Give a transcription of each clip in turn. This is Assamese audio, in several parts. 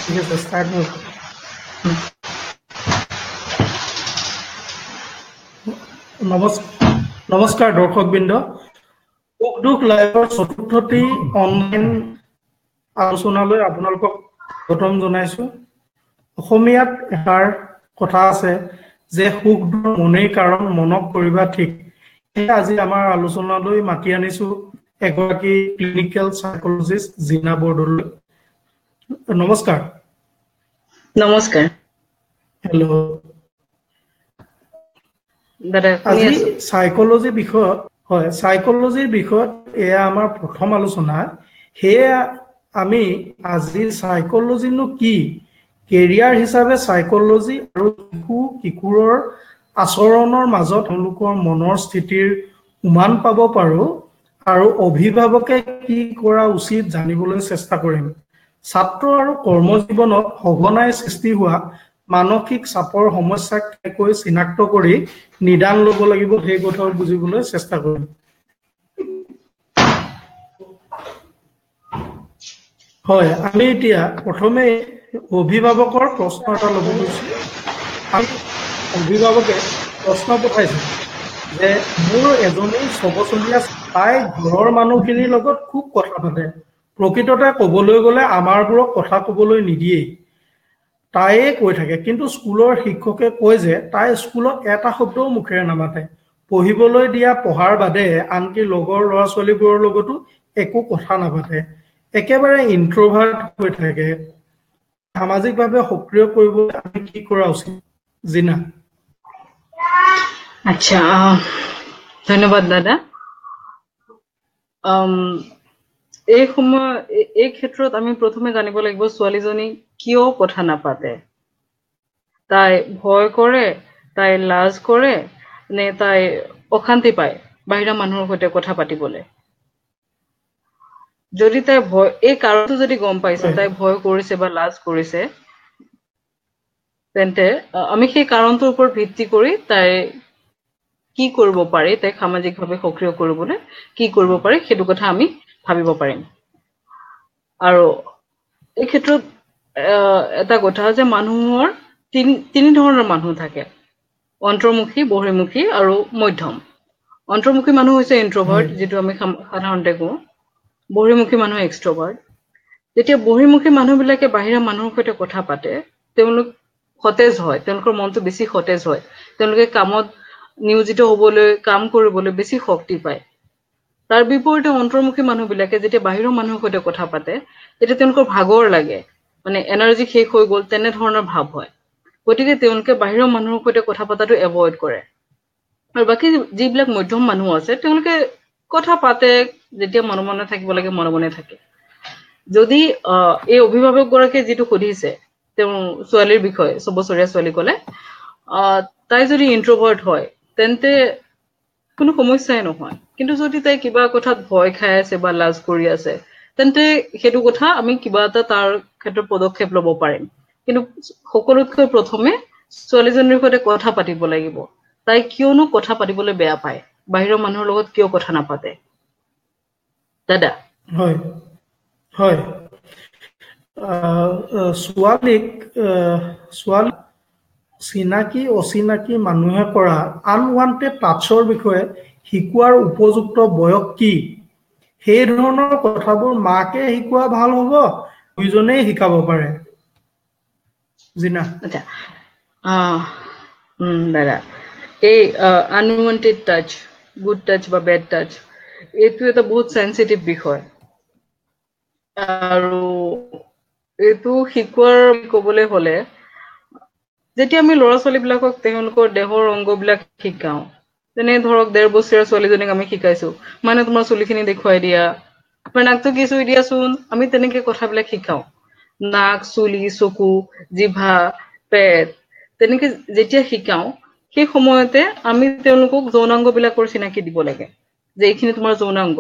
ঠিক আছে, ষ্টাৰ্ট। নমস্কাৰ দৰ্শকবৃন্দ, সুখ দুখ লাইভৰ চতুৰ্থটি অনলাইন আলোচনালৈ আপোনালোকক স্বাগতম জনাইছো। অসমীয়াত এষাৰ কথা আছে যে সুখ দুখ মনেই কাৰণ, মনক কৰিবা ঠিক। আজি আমাৰ আলোচনালৈ মাতি আনিছো এগৰাকী ক্লিনিকেল চাইকলজিষ্ট জিনা বৰদলৈ। নমস্কাৰ। নমস্কাৰ। হেল্ল' দাদা। আজি চাইকলজি বিষয়ত, হয়, চাইকলজিৰ বিষয়ত এয়া আমাৰ প্ৰথম আলোচনা। সেয়ে আমি আজি চাইকলজিনো কি, কেৰিয়াৰ হিচাপে চাইকলজি আৰু শিশু কিশোৰৰ আচৰণৰ মাজত তেওঁলোকৰ মনৰ স্থিতিৰ উমান পাব পাৰো আৰু অভিভাৱকে কি কৰা উচিত জানিবলৈ চেষ্টা কৰিম। ছাত্ৰ আৰু কৰ্মজীৱনত সঘনাই সৃষ্টি হোৱা মানসিক চাপৰ সমস্যাক কেনেকৈ চিনাক্ত কৰি নিদান ল'ব লাগিব সেই কথাও বুজিবলৈ চেষ্টা কৰিম। হয়, আমি এতিয়া প্ৰথমে অভিভাৱকৰ প্ৰশ্ন এটা ল'ব গৈছো। আমি অভিভাৱকে প্ৰশ্ন পঠাইছে যে মোৰ এজনী 6 বছৰীয়া, তাই ঘৰৰ মানুহখিনিৰ লগত খুব কথা পাতে। প্ৰকৃততে ক'বলৈ গ'লে আমাৰবোৰক কথা ক'বলৈ নিদিয়েই, তাইয়ে কৈ থাকে। কিন্তু স্কুলৰ শিক্ষকে কয় যে তাই স্কুলত এটা শব্দও মুখেৰে নামাতে। পঢ়িবলৈ দিয়া পঢ়াৰ বাদে আনকি লগৰ ল'ৰা ছোৱালীবোৰৰ লগতো একো কথা নাপাতে, একেবাৰে ইন্ট্ৰভাৰ্ট হৈ থাকে। সামাজিকভাৱে সক্ৰিয় কৰিবলৈ আমি কি কৰা উচিত? জিনা। আচ্ছা, ধন্যবাদ দাদা। এই সময় এই ক্ষেত্ৰত আমি প্ৰথমে জানিব লাগিব ছোৱালীজনী কিয় কথা নাপাতে। তাই ভয় কৰে, তাই লাজ কৰে নে তাই অশান্তি পায় বাহিৰা মানুহৰ সৈতে কথা পাতিবলৈ? যদি তাই ভয়, এই কাৰণটো যদি গম পাইছে তাই ভয় কৰিছে বা লাজ কৰিছে, তেন্তে আমি সেই কাৰণটোৰ ওপৰত ভিত্তি কৰি তাই কি কৰিব পাৰি, তাইক সামাজিকভাৱে সক্ৰিয় কৰিবলৈ কি কৰিব পাৰি, সেইটো কথা আমি ভাবিব পাৰিম। আৰু এই ক্ষেত্ৰত এটা কথা যে মানুহৰ তিনি ধৰণৰ মানুহ থাকে: অন্তৰ্মুখী, বহিৰ্মুখী আৰু মধ্যম। অন্তৰ্মুখী মানুহ হৈছে ইন্ট্ৰভাৰ্ট, যিটো আমি সাধাৰণতে কওঁ। বহিৰ্মুখী মানুহ এক্সট্ৰভাৰ্ট। যেতিয়া বহিৰ্মুখী মানুহবিলাকে বাহিৰা মানুহৰ সৈতে কথা পাতে, তেওঁলোক সতেজ হয়, তেওঁলোকৰ মনটো বেছি সতেজ হয়, তেওঁলোকে কামত নিয়োজিত হবলৈ, কাম কৰিবলৈ বেছি শক্তি পায়। তাৰ বিপৰীতে অন্তৰ্মুখী মানুহবিলাকে যেতিয়া বাহিৰৰ মানুহৰ সৈতে কথা পাতে, তেতিয়া তেওঁলোকৰ ভাগৰ লাগে, মানে এনাৰ্জি শেষ হৈ গ'ল তেনেধৰণৰ ভাৱ হয়। গতিকে তেওঁলোকে বাহিৰৰ মানুহৰ সৈতে কথা পতাটো এভইড কৰে। আৰু বাকী যিবিলাক মধ্যম মানুহ আছে, তেওঁলোকে কথা পাতে, যেতিয়া মনে মনে থাকিব লাগে মনে মনে থাকে। যদি এই অভিভাৱক গৰাকীয়ে যিটো সুধিছে তেওঁ ছোৱালীৰ বিষয়ে, 6 বছৰীয়া ছোৱালী ক'লে, তাই যদি ইন্ট্ৰভাৰ্ট হয় তেন্তে কোনো সমস্যাই নহয়। কিন্তু যদি তাই কিবা কথাত ভয় খাই আছে বা লাজ কৰি আছে, তেন্তে সেইটো কথা আমি কিবা এটা তাৰ ক্ষেত্ৰত পদক্ষেপ ল'ব পাৰিম। কিন্তু সকলোতকৈ প্ৰথমে ছোৱালীজনীৰ সৈতে কথা পাতিব লাগিব, তাই কিয়নো কথা পাতিবলৈ বেয়া পায়, বাহিৰৰ মানুহৰ লগত কিয় কথা নাপাতে। দাদা। হয়, ছোৱালী চিনাকি অচিনাকি মানুহে কৰা আনৱান্টেড টাচৰ বিষয়ে শিকোৱাৰ উপযুক্ত বয়স কি? সেই ধৰণৰ কথাবোৰ মাকে শিকোৱা ভাল হ'ব, দুইজনেই শিকাব পাৰে? জিনা। আচ্ছা, দাদা, এই আনৱান্টেড টাচ, গুড টাচ বা বেড টাচ, এইটো এটা বহুত চেঞ্চিটিভ বিষয়। আৰু এইটো শিকোৱাৰ ক'বলৈ হ'লে, যেতিয়া আমি ল'ৰা ছোৱালীবিলাকক তেওঁলোকৰ দেহৰ অংগবিলাক শিকাওঁ, যেনে ধৰক 1.5 বছৰীয়া ছোৱালীজনীক আমি শিকাইছো, মানে তোমাৰ চুলিখিনি দেখুৱাই দিয়া, তোমাৰ নাকটো কি চুই দিয়াচোন, আমি তেনেকে কথাবিলাক শিকাওঁ। নাক, চুলি, চকু, জিভা, পেট, তেনেকে যেতিয়া শিকাওঁ, সেই সময়তে আমি তেওঁলোকক যৌনাংগ বিলাকৰ চিনাকি দিব লাগে যে এইখিনি তোমাৰ যৌনাংগ।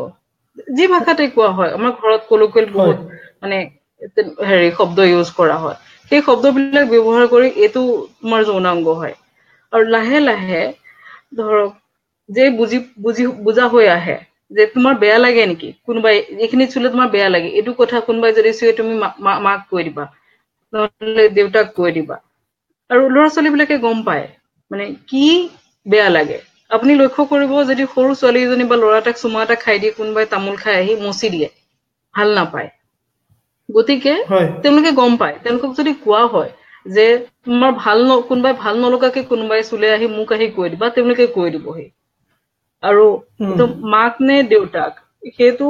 যি ভাষাতে কোৱা হয়, আমাৰ ঘৰত কলোকেল বহুত মানে হেৰি শব্দ ইউজ কৰা হয়, সেই শব্দবিলাক ব্যৱহাৰ কৰি এইটো তোমাৰ যৌনাংগ হয়। আৰু লাহে লাহে ধৰক যে বুজি বুজি বুজা হৈ আহে, যে তোমাৰ বেয়া লাগে নেকি, কোনোবাই এইখিনি চুলে তোমাৰ বেয়া লাগে, এইটো কথা কোনোবাই যদি চুৱে তুমি মাক কৈ দিবা, নহ'লে দেউতাক কৈ দিবা। আৰু ল'ৰা ছোৱালীবিলাকে গম পায় মানে কি বেয়া লাগে। আপুনি লক্ষ্য কৰিব, যদি সৰু ছোৱালী এজনী বা ল'ৰা এটাক চুমা এটা খাই দিয়ে, কোনোবাই তামোল খাই আহি মচি দিয়ে, ভাল নাপায়। গতিকে তেওঁলোকে গম পায়। তেওঁলোকক যদি কোৱা হয় যে তোমাৰ ভাল কোনোবাই ভাল নলগাকে কোনোবাই চুলে আহি মোক আহি কৈ দিবা, তেওঁলোকে কৈ দিবহি। আৰু মাক নে দেউতাক, সেইটো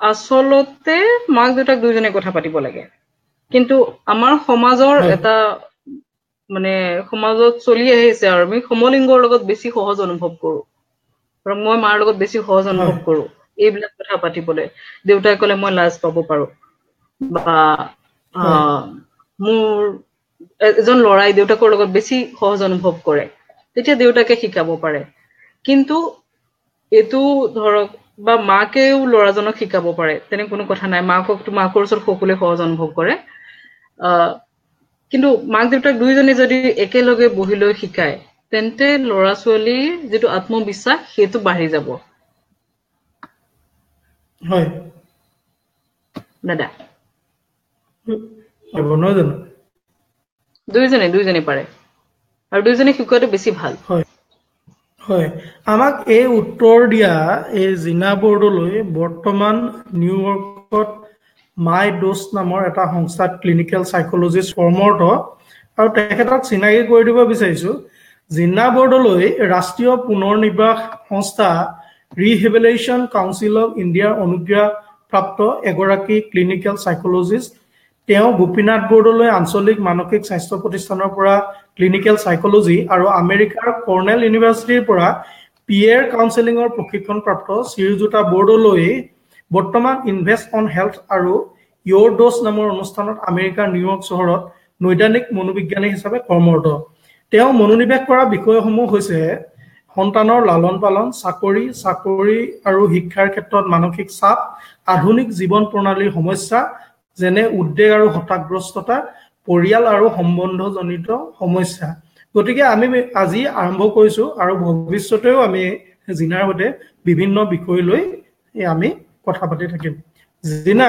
আচলতে মাক দেউতাক দুইজনে কথা পাতিব লাগে। কিন্তু আমাৰ সমাজৰ এটা মানে সমাজত চলি আহিছে আৰু আমি সমলিংগৰ লগত বেছি সহজ অনুভৱ কৰো। আৰু মই মাৰ লগত বেছি সহজ অনুভৱ কৰো এইবিলাক কথা পাতিবলৈ। দেউতাই ক'লে মই লাজ পাব পাৰো, বা মোৰ এজন ল'ৰাই দেউতাকৰ লগত বেছি সহজ অনুভৱ কৰে, তেতিয়া দেউতাকে শিকাব পাৰে। কিন্তু এইটো ধৰক বা মাকেও ল'ৰাজনক শিকাব পাৰে, তেনে কোনো কথা নাই। মাকৰ ওচৰত সকলোৱে সহজ অনুভৱ কৰে। কিন্তু মাক দেউতাক দুয়োজনে যদি একেলগে বহি লৈ শিকায়, তেন্তে ল'ৰা ছোৱালীৰ যিটো আত্মবিশ্বাস সেইটো বাঢ়ি যাব। হয় দাদা, নহয় জানো? দুইজনে পাৰে, আৰু দুইজনে শিকোৱাটো বেছি ভাল। হয় হয়, আমাক এই উত্তৰ দিয়া এই জিনা বৰদলৈ বৰ্তমান নিউয়ৰ্কত মাই ডোজ নামৰ এটা সংস্থাত ক্লিনিকেল চাইকলজিষ্ট কৰ্মৰত, আৰু তেখেতক চিনাকি কৰি দিব বিচাৰিছো। জিনা বৰদলৈ ৰাষ্ট্ৰীয় পুনৰ নিৰ্বাস সংস্থা ৰিহেবিলিটেশ্যন কাউন্সিল অফ ইণ্ডিয়াৰ অনুজ্ঞাপ্ৰাপ্ত এগৰাকী ক্লিনিকেল চাইকলজিষ্ট। তেওঁ গোপীনাথ বৰদলৈ আঞ্চলিক মানসিক স্বাস্থ্য প্ৰতিষ্ঠানৰ পৰা ক্লিনিকেল চাইকলজি আৰু আমেৰিকাৰ কৰ্নেল ইউনিভাৰ্চিটিৰ পৰা পিয়েৰ কাউন্সেলিঙৰ প্ৰশিক্ষণপ্ৰাপ্ত শ্ৰীযুতা বৰদলৈ বৰ্তমান ইনভেষ্ট অন হেল্থ আৰু ইয়ৰ ড'জ নামৰ অনুষ্ঠানত আমেৰিকাৰ নিউয়ৰ্ক চহৰত নৈদানিক মনোবিজ্ঞানী হিচাপে কৰ্মৰত। তেওঁ মনোনিৱেশ কৰা বিষয়সমূহ হৈছে সন্তানৰ লালন পালন, চাকৰি চাকৰি আৰু শিক্ষাৰ ক্ষেত্ৰত মানসিক চাপ, আধুনিক জীৱন প্ৰণালীৰ সমস্যা যেনে উদ্বেগ আৰু হতাশগ্ৰস্ততা, পৰিয়াল আৰু সম্বন্ধজনিত সমস্যা। গতিকে আমি আজি আৰম্ভ কৰিছো আৰু ভৱিষ্যতেও আমি জিনাৰ সৈতে বিভিন্ন বিষয় লৈ আমি কথা পাতি থাকিম। জিনা,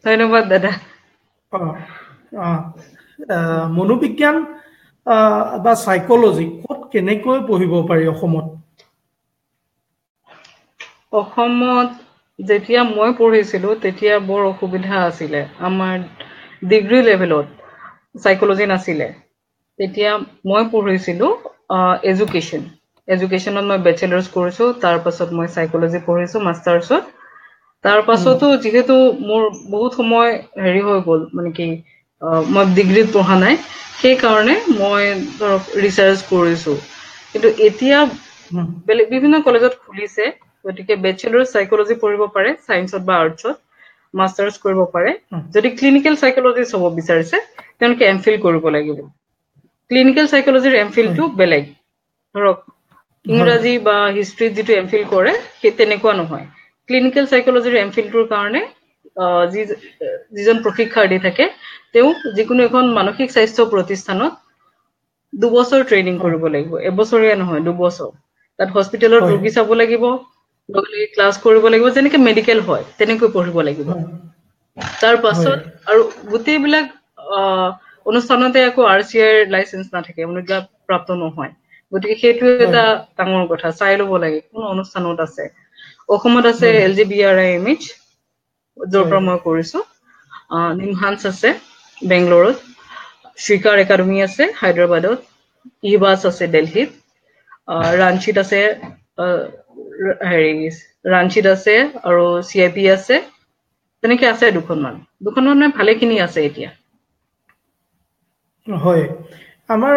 ধন্যবাদ দাদা। মনোবিজ্ঞান বা চাইকলজি ক'ত কেনেকৈ পঢ়িব পাৰি অসমত? অসমত যেতিয়া মই পঢ়িছিলো তেতিয়া বৰ অসুবিধা আছিলে। আমাৰ ডিগ্ৰী লেভেলত চাইকলজি নাছিলে। তেতিয়া মই পঢ়িছিলো এডুকেশ্যন। এডুকেশ্যনত মই বেচেলাৰ্ছ কৰিছো, তাৰ পাছত মই চাইকলজি পঢ়িছো মাষ্টাৰ্ছত। তাৰ পাছতো যিহেতু মোৰ বহুত সময় হেৰি হৈ গ'ল, মানে কি মই ডিগ্ৰীত পঢ়া নাই, সেইকাৰণে মই ধৰক ৰিচাৰ্চ কৰিছো। কিন্তু এতিয়া বেলেগ বিভিন্ন কলেজত খুলিছে, গতিকে বেচেলাৰ চাইকলজি পঢ়িব পাৰে চায়েন্সত বা আৰ্টছত, মাষ্টাৰ্ছ কৰিব পাৰে। যদি ক্লিনিকেল চাইকলজিষ্ট হ'ব বিচাৰিছে তেওঁলোকে এম ফিল কৰিব লাগিব। ক্লিনিকেল চাইকলজিৰ এম ফিলটো বেলেগ, ধৰক ইংৰাজী বা হিষ্ট্ৰীত যিটো এম ফিল কৰে সেই তেনেকুৱা নহয়। ক্লিনিকেল চাইকলজিৰ এম ফিলটোৰ কাৰণে যিজন প্ৰশিক্ষাৰ্থী থাকে তেওঁ যিকোনো এখন মানসিক স্বাস্থ্য প্ৰতিষ্ঠানত 2 বছৰ ট্ৰেইনিং কৰিব লাগিব, এবছৰীয়া নহয় 2 বছৰ। তাত হস্পিটেলত ৰোগী চাব লাগিব, লগে লগে ক্লাছ কৰিব লাগিব, যেনেকে মেডিকেল হয় তেনেকৈ পঢ়িব লাগিব। তাৰ পাছত আৰু গোটেইবিলাক অনুষ্ঠানতে আকৌ RCI ৰ লাইচেন্স নাথাকে, অনুজ্ঞা প্ৰাপ্ত নহয়। গতিকে সেইটো এটা ডাঙৰ কথা, চাই ল'ব লাগে কোন অনুষ্ঠানত আছে। অসমত আছে LGBRIMH, য'ৰ পৰা মই কৰিছো। নিমহান্স আছে বেংগলোৰত, শ্ৰীকাৰ একাডেমি আছে হায়দৰাবাদত, ইবাছ আছে দিল্লীত, ৰাঞ্চিত আছে, হেৰি ৰাঞ্চিত আছে আৰু CIP আছে। তেনেকে আছে দুখনমান মানে ভালেখিনি আছে এতিয়া। হয়, আমাৰ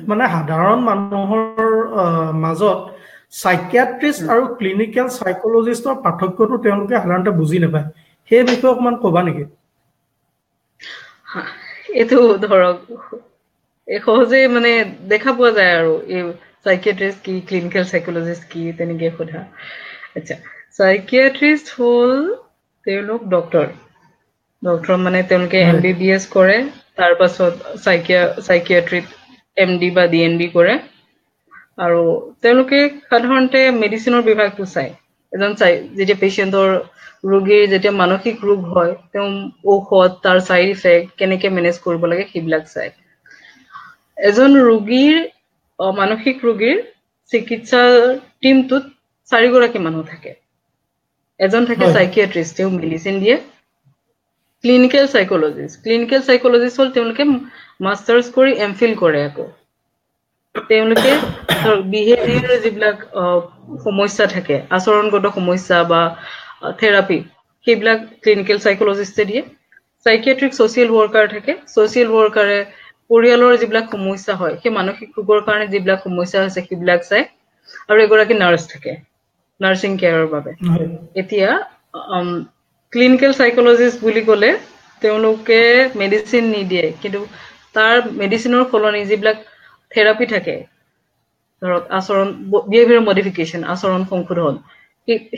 মানে সাধাৰণ মানুহৰ মাজত চাইকিয়াট্ৰিষ্ট আৰু ক্লিনিকেল চাইকলজিষ্টৰ পাৰ্থক্যটো তেওঁলোকে সাধাৰণতে বুজি নাপায়, সেই বিষয়ে অকণমান ক'বা নেকি? এইটো ধৰক সহজে মানে দেখা পোৱা যায় আৰু এই চাইকিয়াট্ৰিষ্ট কি, ক্লিনিকেল চাইকলজিষ্ট কি, তেনেকে সোধা। আচ্ছা, চাইকিয়াট্ৰিষ্ট হ'ল তেওঁলোক ডক্টৰ, ডক্টৰ মানে তেওঁলোকে MBBS কৰে, তাৰ পাছত চাইকিয়াট্ৰিত MD বা DNB কৰে। আৰু তেওঁলোকে সাধাৰণতে মেডিচিনৰ বিভাগটো চায়। এজন চাই যেতিয়া পেচেণ্টৰ ৰোগীৰ যেতিয়া মানসিক ৰোগ হয়, তেওঁ ঔষধ, তাৰ চাইড ইফেক্ট কেনেকে মেনেজ কৰিব লাগে সেইবিলাক চায়। এজন ৰোগীৰ মানসিক ৰোগীৰ চিকিৎসা টীমটোত 4গৰাকী মানুহ থাকে। এজন থাকে চাইকিয়াট্ৰিষ্ট, তেওঁ মেডিচিন দিয়ে। ক্লিনিকেল চাইকলজিষ্ট, ক্লিনিকেল চাইকলজিষ্ট হ'ল তেওঁলোকে মাষ্টাৰ্ছ কৰি এম ফিল কৰে। আকৌ তেওঁলোকে বিহেভিয়াৰ যিবিলাক সমস্যা থাকে, আচৰণগত সমস্যা বা থেৰাপি, সেইবিলাক ক্লিনিকেল চাইকলজিষ্টে দিয়ে। চাইকিয়াট্ৰিক ছ'চিয়েল ৱৰ্কাৰ থাকে, ছ'চিয়েল ৱৰ্কাৰে পৰিয়ালৰ যিবিলাক সমস্যা হয়, সেই মানসিক ৰোগৰ কাৰণে যিবিলাক সমস্যা হৈছে সেইবিলাক চায়। আৰু এগৰাকী নাৰ্ছ থাকে নাৰ্ছিং কেয়াৰৰ বাবে। এতিয়া ক্লিনিকেল চাইকলজিষ্ট বুলি ক'লে তেওঁলোকে মেডিচিন নিদিয়ে, কিন্তু তাৰ মেডিচিনৰ সলনি যিবিলাক থেৰাপি থাকে, ধৰক আচৰণ, বিহেভিয়াৰ মডিফিকেশ্যন, আচৰণ সংশোধন,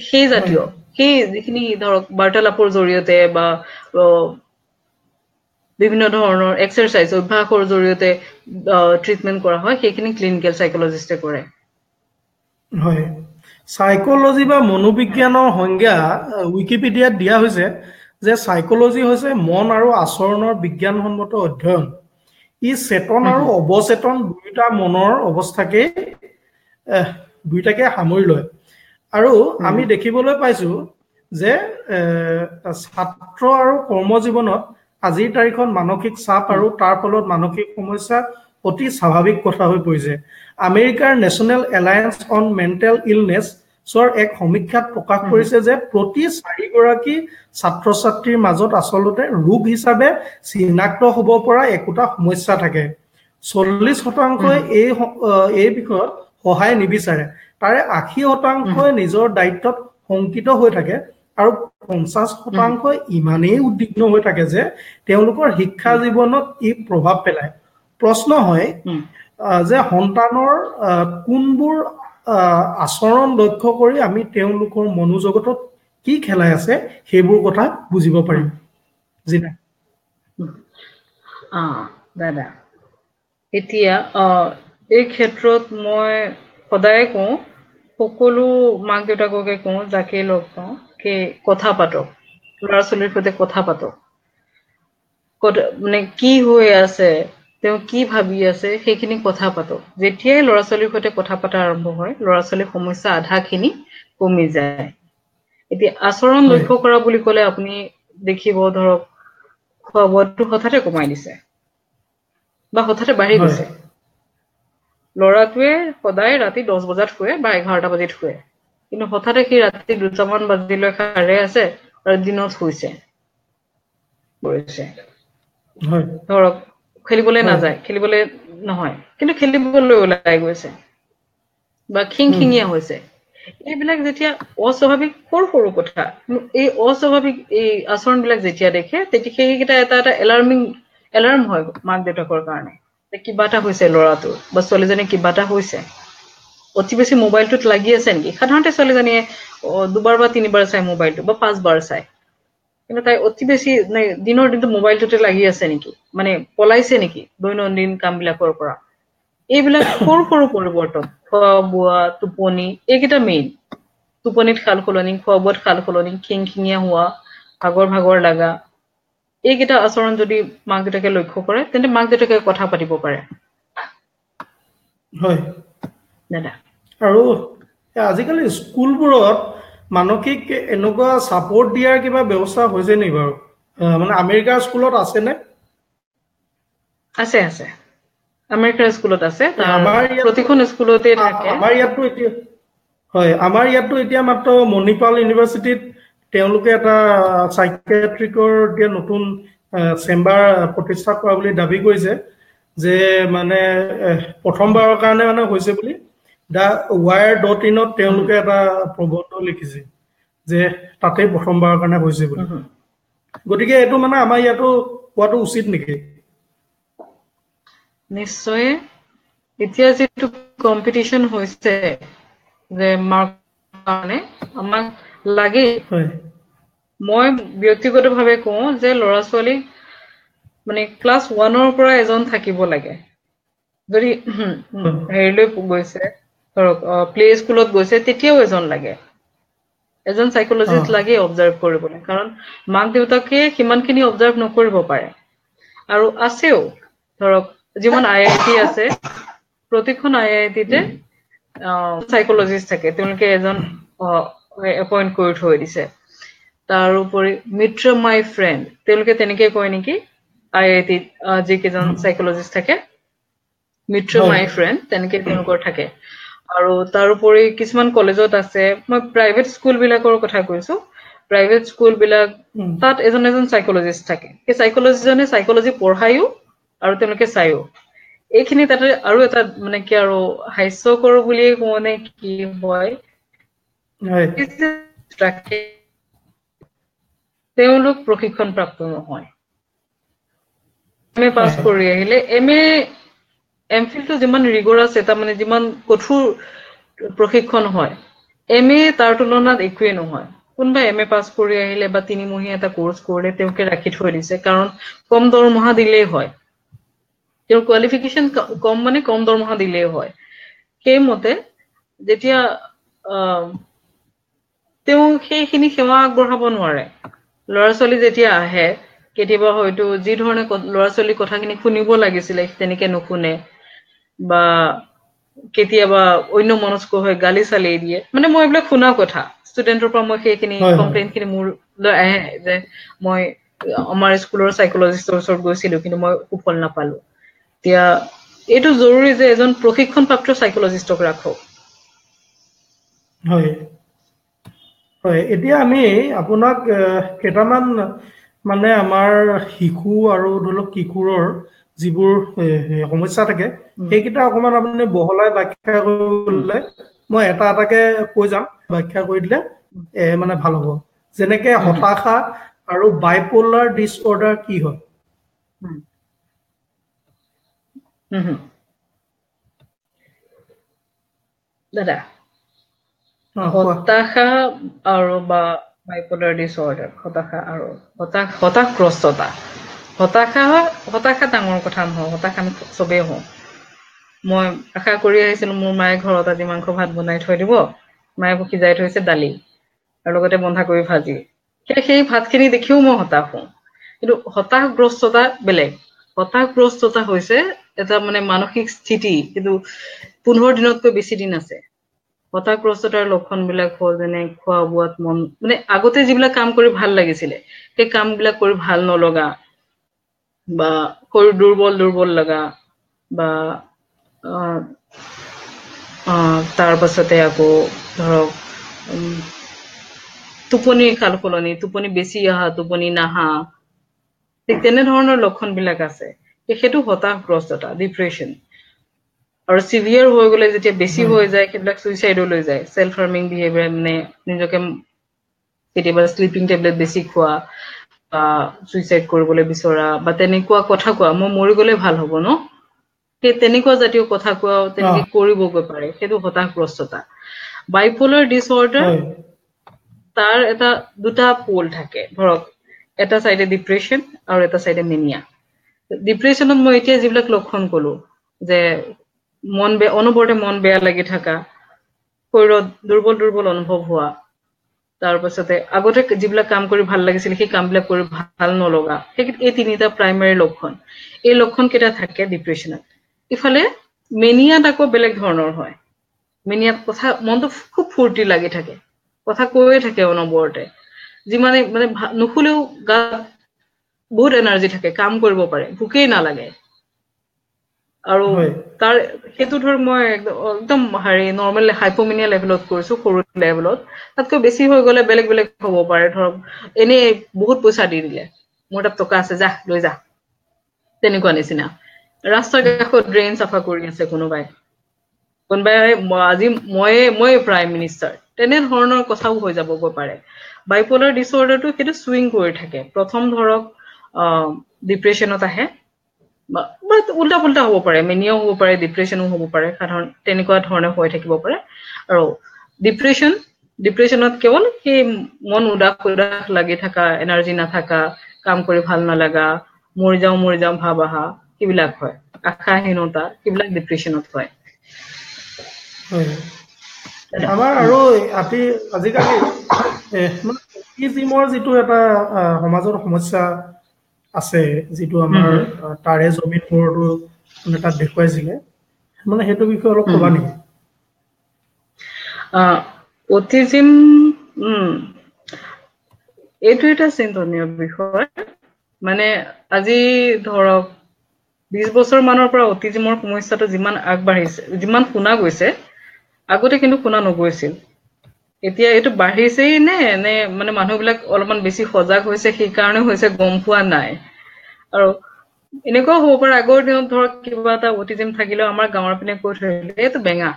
সেই জাতীয় সেই যিখিনি ধৰক বাৰ্তালাপৰ জৰিয়তে বা বিভিন্ন ধৰণৰ এক্সাৰচাইজ, অভ্যাসৰ জৰিয়তে ট্ৰিটমেণ্ট কৰা হয়, সেইখিনি ক্লিনিকেল চাইকলজিষ্টে কৰে। হয়, চাইকলজি বা মনোবিজ্ঞানৰ সংজ্ঞা উইকিপিডিয়াত দিয়া হৈছে যে চাইকলজি হৈছে মন আৰু আচৰণৰ বিজ্ঞানসন্মত অধ্যয়ন। ই চেতন আৰু অৱচেতন দুয়োটা মনৰ অৱস্থাকে দুয়োটাকে সামৰি লয়। আৰু আমি দেখিবলৈ পাইছো যে ছাত্ৰ আৰু কৰ্মজীৱনত আজিৰ তাৰিখত মানসিক চাপ আৰু তাৰ ফলত মানসিক সমস্যা অতি স্বাভাৱিক কথা হৈ পৰিছে। আমেৰিকাৰ নেশ্যনেল এলায়েন্স অন মেণ্টেল ইলনেছৰ এক সমীক্ষাত প্ৰকাশ কৰিছে যে প্ৰতি 4গৰাকী ছাত্ৰ ছাত্ৰীৰ মাজত আচলতে ৰোগ হিচাপে চিনাক্ত হ'ব পৰা একোটা সমস্যা থাকে। 40%ই এই বিষয়ত সহায় নিবিচাৰে, তাৰে 80%ই নিজৰ দায়িত্বত শংকিত হৈ থাকে আৰু 50%ই ইমানেই উদ্বিগ্ন হৈ থাকে যে তেওঁলোকৰ শিক্ষা জীৱনত ই প্ৰভাৱ পেলায়। প্ৰশ্ন হয় যে সন্তানৰ কোনবোৰ আচৰণ লক্ষ্য কৰি আমি তেওঁলোকৰ মনোজগতত কি খেলাই আছে সেইবোৰ কথা বুজিব পাৰিম। জিনা দাদা, এতিয়া এই ক্ষেত্ৰত মই সদায় কওঁ, সকলো মাক দেউতাককে কওঁ, যাকে লগ পাওঁ, কি কথা পাতক, ল'ৰা ছোৱালীৰ সৈতে কথা পাতক, মানে কি হৈ আছে, তেওঁ কি ভাবি আছে, সেইখিনি কথা পাতক। যেতিয়াই ল'ৰা ছোৱালীৰ সৈতে কথা পতা আৰম্ভ হয়, ল'ৰা ছোৱালীৰ সমস্যা আধাখিনি কমি যায়। এতিয়া আচৰণ লক্ষ্য কৰা বুলি ক'লে আপুনি দেখিব, ধৰক খোৱা বোৱাটো হঠাতে কমাই দিছে বা হঠাতে বাঢ়ি গৈছে। ল'ৰাটোৱে সদায় ৰাতি 10 বজাত শুৱে বা 11টা বাজিত শুৱে, কিন্তু হঠাতে সি ৰাতি 2টামান বাজিলৈ সাৰে আছে আৰু দিনত শুইছে, কৰিছে। ধৰক খেলিবলৈ নাযায়, খেলিবলৈ নহয় কিন্তু খেলিবলৈ ওলাই গৈছে বা খিংখিঙীয়া হৈছে। এইবিলাক যেতিয়া অস্বাভাৱিক সৰু সৰু কথা, এই অস্বাভাৱিক এই আচৰণবিলাক যেতিয়া দেখে, তেতিয়া সেইকেইটা এটা এটা এলাৰ্ম হয় মাক দেউতাকৰ কাৰণে, কিবা এটা হৈছে ল'ৰাটোৰ বা ছোৱালীজনী কিবা এটা হৈছে। অতি বেছি মোবাইলটোত লাগি আছে নেকি? সাধাৰণতে ছোৱালীজনীয়ে 2বাৰ বা 3বাৰ চাই মোবাইলটো বা 5বাৰ চাই, কিন্তু তাই অতি বেছি দিনৰ দিনটো মোবাইলটোতে লাগি আছে নেকি, মানে পলাইছে নেকি দৈনন্দিন কামবিলাকৰ পৰা। এইবিলাক সৰু সৰু পৰিৱৰ্তন, খোৱা বোৱা, টোপনি, এইকেইটা মেইন। টোপনিত সাল সলনি, খোৱা বোৱাত সাল সলনি, খিংখিঙীয়া হোৱা, ভাগৰ ভাগৰ লগা, এইকেইটা আচৰণ যদি মাক দেউতাকে লক্ষ্য কৰে, তেন্তে মাক দেউতাকে কথা পাতিব পাৰে। হয় দাদা। আৰু আজিকালি স্কুলবোৰত মানসিক এনেকুৱা ছাপৰ্ট দিয়াৰ কিবা ব্যৱস্থা হৈছে নেকি বাৰু? মানে আমেৰিকাৰ স্কুলত আছেনে? আছে, আছে, আমেৰিকাৰ স্কুলত আছে, প্ৰতিখন স্কুলতে থাকে। আমাৰ ইয়াততো এতিয়া হয়, আমাৰ ইয়াততো এতিয়া মাত্ৰ মণিপাল ইউনিভাৰ্চিটিত তেওঁলোকে এটা চাইকিয়াট্ৰিকৰ এতিয়া নতুন চেম্বাৰ প্ৰতিষ্ঠা কৰা বুলি দাবী কৰিছে, যে মানে প্ৰথমবাৰৰ কাৰণে মানে হৈছে বুলি। The wire dot ইনত তেওঁলোকে এটা প্ৰবন্ধ লিখিছে যে তাতেই প্ৰথমবাৰৰ কাৰণে হৈছে বুলি। গতিকে এইটো মানে আমাৰ ইয়াতো হোৱাটো উচিত নেকি? নিশ্চয়। এতিয়া যিটো কম্পিটিশ্যন হৈছে যে মাৰ্ক কাৰণে আমাক লাগে, মই ব্যক্তিগতভাৱে কওঁ যে ল'ৰা ছোৱালীক মানে ক্লাছ 1ৰ পৰা এজন থাকিব লাগে। যদি হেৰিলৈ গৈছে, ধৰক প্লে স্কুলত গৈছে তেতিয়াও এজন লাগে, এজন চাইকলজিষ্ট লাগে অবজাৰ্ভ কৰিবলৈ, কাৰণ মাক দেউতাকে সিমানখিনি অবজাৰ্ভ নকৰিব পাৰে। আৰু আছেও ধৰক যিমান আই I T আছে, প্ৰতিখন আই আই টিতে চাইকলজিষ্ট থাকে, তেওঁলোকে এজন এপইণ্ট কৰি থৈ দিছে। তাৰোপৰি মিত্ৰ my friend, তেওঁলোকে তেনেকে কয় নেকি আই আই টিত যিকেইজন চাইকলজিষ্ট থাকে, মিত্ৰ my friend তেনেকে তেওঁলোকৰ থাকে। আৰু তাৰোপৰি কিছুমান কলেজত আছে, মই প্ৰাইভেট স্কুল বিলাকৰ কথা কৈছো, প্ৰাইভেট স্কুল বিলাক তাত এজন এজন চাইকলজিষ্ট থাকে। সেই চাইকলজিষ্টজনে চাইকলজি পঢ়ায়ো আৰু তেওঁলোকে চায়ো এইখিনি। তাতে আৰু এটা মানে কি আৰু হাস্যকৰ বুলিয়ে কওঁ নে কি হয়, তেওঁলোক প্ৰশিক্ষণ প্ৰাপ্ত নহয়। এম এ পাছ কৰি আহিলে এম এ এম ফিলটো যিমান ৰিগৰাছ এটা মানে যিমান কঠোৰ প্ৰশিক্ষণ হয়, এম এ তাৰ তুলনাত একোৱেই নহয়। কোনোবা এম এ পাছ কৰি আহিলে বা তিনিমহীয়া এটা কৰ্চ কৰিলে তেওঁকে ৰাখি থৈ দিছে, কাৰণ কম দৰমহা দিলেই হয়, তেওঁৰ কোৱালিফিকেশ্যন কম মানে কম দৰমহা দিলেই হয়। সেইমতে যেতিয়া তেওঁ সেইখিনি সেৱা আগবঢ়াব নোৱাৰে, ল'ৰা ছোৱালী যেতিয়া আহে কেতিয়াবা হয়তো যি ধৰণে ল'ৰা ছোৱালীৰ কথাখিনি শুনিব লাগিছিলে তেনেকে নুশুনে, বা কেতিয়াবা অন্য মনস্ক হৈ গালি চালি দিয়ে। মানে মই এইবিলাক শুনা কথা, ষ্টুডেণ্টৰ পৰা মই সেইখিনি কমপ্লেইন খিনি মোৰ আহে যে মই আমাৰ স্কুলৰ চাইকলজিষ্টৰ ওচৰত গৈছিলো কিন্তু মই সুফল নাপালো। এতিয়া এইটো জৰুৰী যে এজন প্ৰশিক্ষণপ্ৰাপ্ত চাইকলজিষ্টক ৰাখক। হয় হয়, এতিয়া আমি আপোনাক কেইটামান মানে আমাৰ শিশু আৰু ধৰি লওক কিশোৰৰ যিবোৰ সমস্যা থাকে সেইকেইটা অকণমান আপুনি বহলাই ব্যাখ্যা কৰিলে, মই এটা এটাকে কৈ যাম, ব্যাখ্যা কৰি দিলে মানে ভাল হ'ব। যেনেকে হতাশা আৰু বাইপোলাৰ ডিচঅৰ্ডাৰ কি হয়? দাদা, হতাশা আৰু বা বাইপোলাৰ ডিচঅৰ্ডাৰ, হতাশা আৰু হতাশগ্ৰস্ততা। হতাশা ডাঙৰ কথা নহয়, হতাশ আমি চবেই হওঁ। মই আশা কৰি আহিছিলো মোৰ মায়ে ঘৰত আজি মাংস ভাত বনাই থৈ দিব, মায়ে সিজাই থৈছে দালি আৰু লগতে বন্ধাকবি ভাজি, সেই ভাতখিনি দেখিও মই হতাশ হওঁ। কিন্তু হতাশগ্ৰস্ততা বেলেগ। হতাশগ্ৰস্ততা হৈছে এটা মানে মানসিক স্থিতি, কিন্তু 15 দিনতকৈ বেছি দিন আছে। হতাশগ্ৰস্ততাৰ লক্ষণ বিলাক হ'ল যেনে খোৱা বোৱাত মন, মানে আগতে যিবিলাক কাম কৰি ভাল লাগিছিলে সেই কামবিলাক কৰি ভাল নলগা, বা শৰীৰ দুৰ্বল দুৰ্বল লগা, বা তাৰ পাছতে আকৌ ধৰক টোপনিৰ সাল সলনি, টোপনি বেছি অহা, টোপনি নাহা, ঠিক তেনেধৰণৰ লক্ষণ বিলাক আছে। সেইটো হতাশগ্ৰস্ততা, ডিপ্ৰেশ্যন। আৰু চিভিয়াৰ হৈ গ'লে যেতিয়া বেছি হৈ যায় সেইবিলাক চুইচাইডলৈ যায়, চেল্ফ হাৰ্মিং বিহেভিয়াৰ, মানে নিজকে কেতিয়াবা শ্লিপিং টেবলেট বেছি খোৱা বা চুইচাইড কৰিবলৈ বিচৰা বা তেনেকুৱা কথা কোৱা, মই মৰি গ'লে ভাল হ'ব ন, সেই তেনেকুৱা জাতীয় কথা কোৱা তেনেকে কৰিবগৈ পাৰে, সেইটো হতাশগ্ৰস্ততা। বাইপোলাৰ ডিচঅৰ্ডাৰ তাৰ এটা দুটা পল থাকে, ধৰক এটা চাইডে ডিপ্ৰেশ্যন আৰু এটা চাইডে মেনিয়া। ডিপ্ৰেশ্যনত মই এতিয়া যিবিলাক লক্ষণ কলো, যে মন বেয়া, অনবৰতে মন বেয়া লাগি থকা, শৰীৰত দুৰ্বল দুৰ্বল অনুভৱ হোৱা, তাৰ পাছতে আগতে যিবিলাক কাম কৰি ভাল লাগিছিল সেই কামবিলাক কৰি ভাল নলগা, সেই এই তিনিটা প্ৰাইমাৰী লক্ষণ। এই লক্ষণ কেইটা থাকে ডিপ্ৰেশ্যনত। ইফালে মেনিয়াত আকৌ বেলেগ ধৰণৰ হয়। মেনিয়াত কথা মনটো খুব ফূৰ্তি লাগি থাকে, কথা কৈয়ে থাকে অনবৰতে, যিমানে মানে নুশুলেও গাত বহুত এনাৰ্জি থাকে, কাম কৰিব পাৰে, ভোকেই নালাগে। আৰু তাৰ সেইটো ধৰক মই একদম হেৰি নৰ্মেল হাইপোমেনিয়া লেভেলত কৰিছো, সৰু লেভেলত। তাতকৈ বেছি হৈ গ'লে বেলেগ বেলেগ হ'ব পাৰে। ধৰক এনেই বহুত পইচা দি দিলে, মোৰ তাত টকা আছে যা লৈ যা, তেনেকুৱা নিচিনা। ৰাস্তাৰ কাষত ড্ৰেইন চাফা কৰি আছে কোনোবাই, কোনোবাই আজি ময়ে প্ৰাইম মিনিষ্টাৰ, তেনেধৰণৰ কথাও হৈ যাবগৈ পাৰে। বাইপোলাৰ ডিচঅৰ্ডাৰটো সেইটো চুইং কৰি থাকে। প্ৰথম ধৰক ডিপ্ৰেশ্যনত আহে, বা উল্টা পুল্টা হ'ব পাৰে, মেনিয়াও হ'ব পাৰে, ডিপ্ৰেশ্যনো হ'ব পাৰে, সাধাৰণ তেনেকুৱা ধৰণে হৈ থাকিব পাৰে। আৰু ডিপ্ৰেশ্যনত কেৱল সেই মন উদাস উদাস লাগি থকা, এনাৰ্জি নাথাকা, কাম কৰি ভাল নালাগা, মৰি যাওঁ মৰি যাওঁ ভাৱ অহা, সেইবিলাক হয়, আশাহীনতা, সেইবিলাক ডিপ্ৰেশ্যনত হয়। হয়। আমাৰ আৰু আজিকালি অটিজিমৰ যিটো এটা সমাজৰ সমস্যা আছে, যিটো আমাৰ তাৰে জমিন পৰটো মানে তাত দেখুৱাইছিলে, মানে সেইটো বিষয়ে অলপ ক'বা নেকি? অটিজিম এইটো এটা চিন্তনীয় বিষয়। মানে আজি ধৰক 20 বছৰ মানৰ পৰা অটিজিমৰ সমস্যাটো যিমান আগবাঢ়িছে, যিমান শুনা গৈছে, আগতে কিন্তু শুনা নগৈছিল। এতিয়া এইটো বাঢ়িছেই নে নে মানে মানুহবিলাক অলপমান বেছি সজাগ হৈছে সেইকাৰণে হৈছে গম পোৱা নাই। আৰু এনেকুৱাও হ'ব পাৰে আগৰ দিনত ধৰক কিবা এটা অটিজিম থাকিলেও আমাৰ গাঁৱৰ পিনে কৈ থৈ দিলে এইটো বেঙা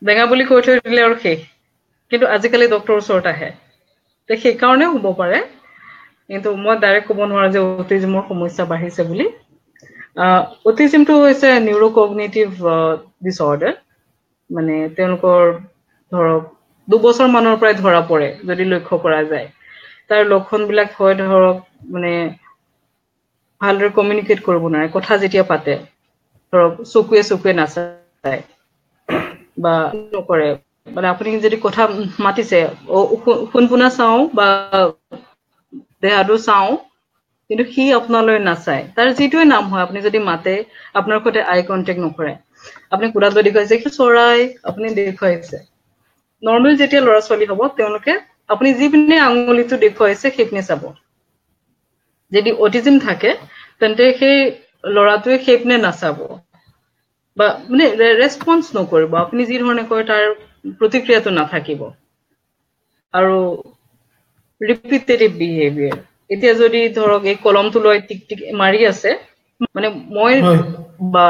বেঙা বুলি কৈ থৈ দিলে আৰু শেষ। কিন্তু আজিকালি ডক্টৰৰ ওচৰত আহে, সেইকাৰণেও হ'ব পাৰে। কিন্তু মই ডাইৰেক্ট ক'ব নোৱাৰো যে অটিজিমৰ সমস্যা বাঢ়িছে বুলি। অটিজিমটো হৈছে নিউৰ'কগনিটিভ ডিচঅৰ্ডাৰ, মানে তেওঁলোকৰ ধৰক 2 বছৰ মানৰ পৰাই ধৰা পৰে যদি লক্ষ্য কৰা যায়। তাৰ লক্ষণবিলাক হয় ধৰক মানে ভালদৰে কমিউনিকেট কৰিব নোৱাৰে, কথা যেতিয়া পাতে ধৰক চকুৱে চকুৱে নাচায় বা নকৰে, মানে আপুনি যদি কথা মাতিছে শুনপুনা চাওঁ বা দেহাটো চাওঁ, কিন্তু সি আপোনালৈ নাচায়। তাৰ যিটোৱে নাম হয়, আপুনি যদি মাতে আপোনাৰ সৈতে আই কণ্টেক্ট নকৰে, আপুনি কোলাত লৈ দেখুৱাইছে সি চৰাই আপুনি দেখুৱাইছে। নৰ্মেল যেতিয়া ল'ৰা ছোৱালী হ'ব তেওঁলোকে আপুনি যিপিনে আঙুলিটো দেখুৱাইছে সেইপিনে চাব। যদি অটিজিম থাকে তেন্তে সেই ল'ৰাটোৱে সেইপিনে নাচাব বা মানে ৰেচপন্স নকৰিব, আপুনি যি ধৰণে কয় তাৰ প্ৰতিক্ৰিয়াটো নাথাকিব। আৰু ৰিপিটেটিভ বিহেভিয়াৰ, এতিয়া যদি ধৰক এই কলমটো লৈ টিক টিক মাৰি আছে, মানে মই বা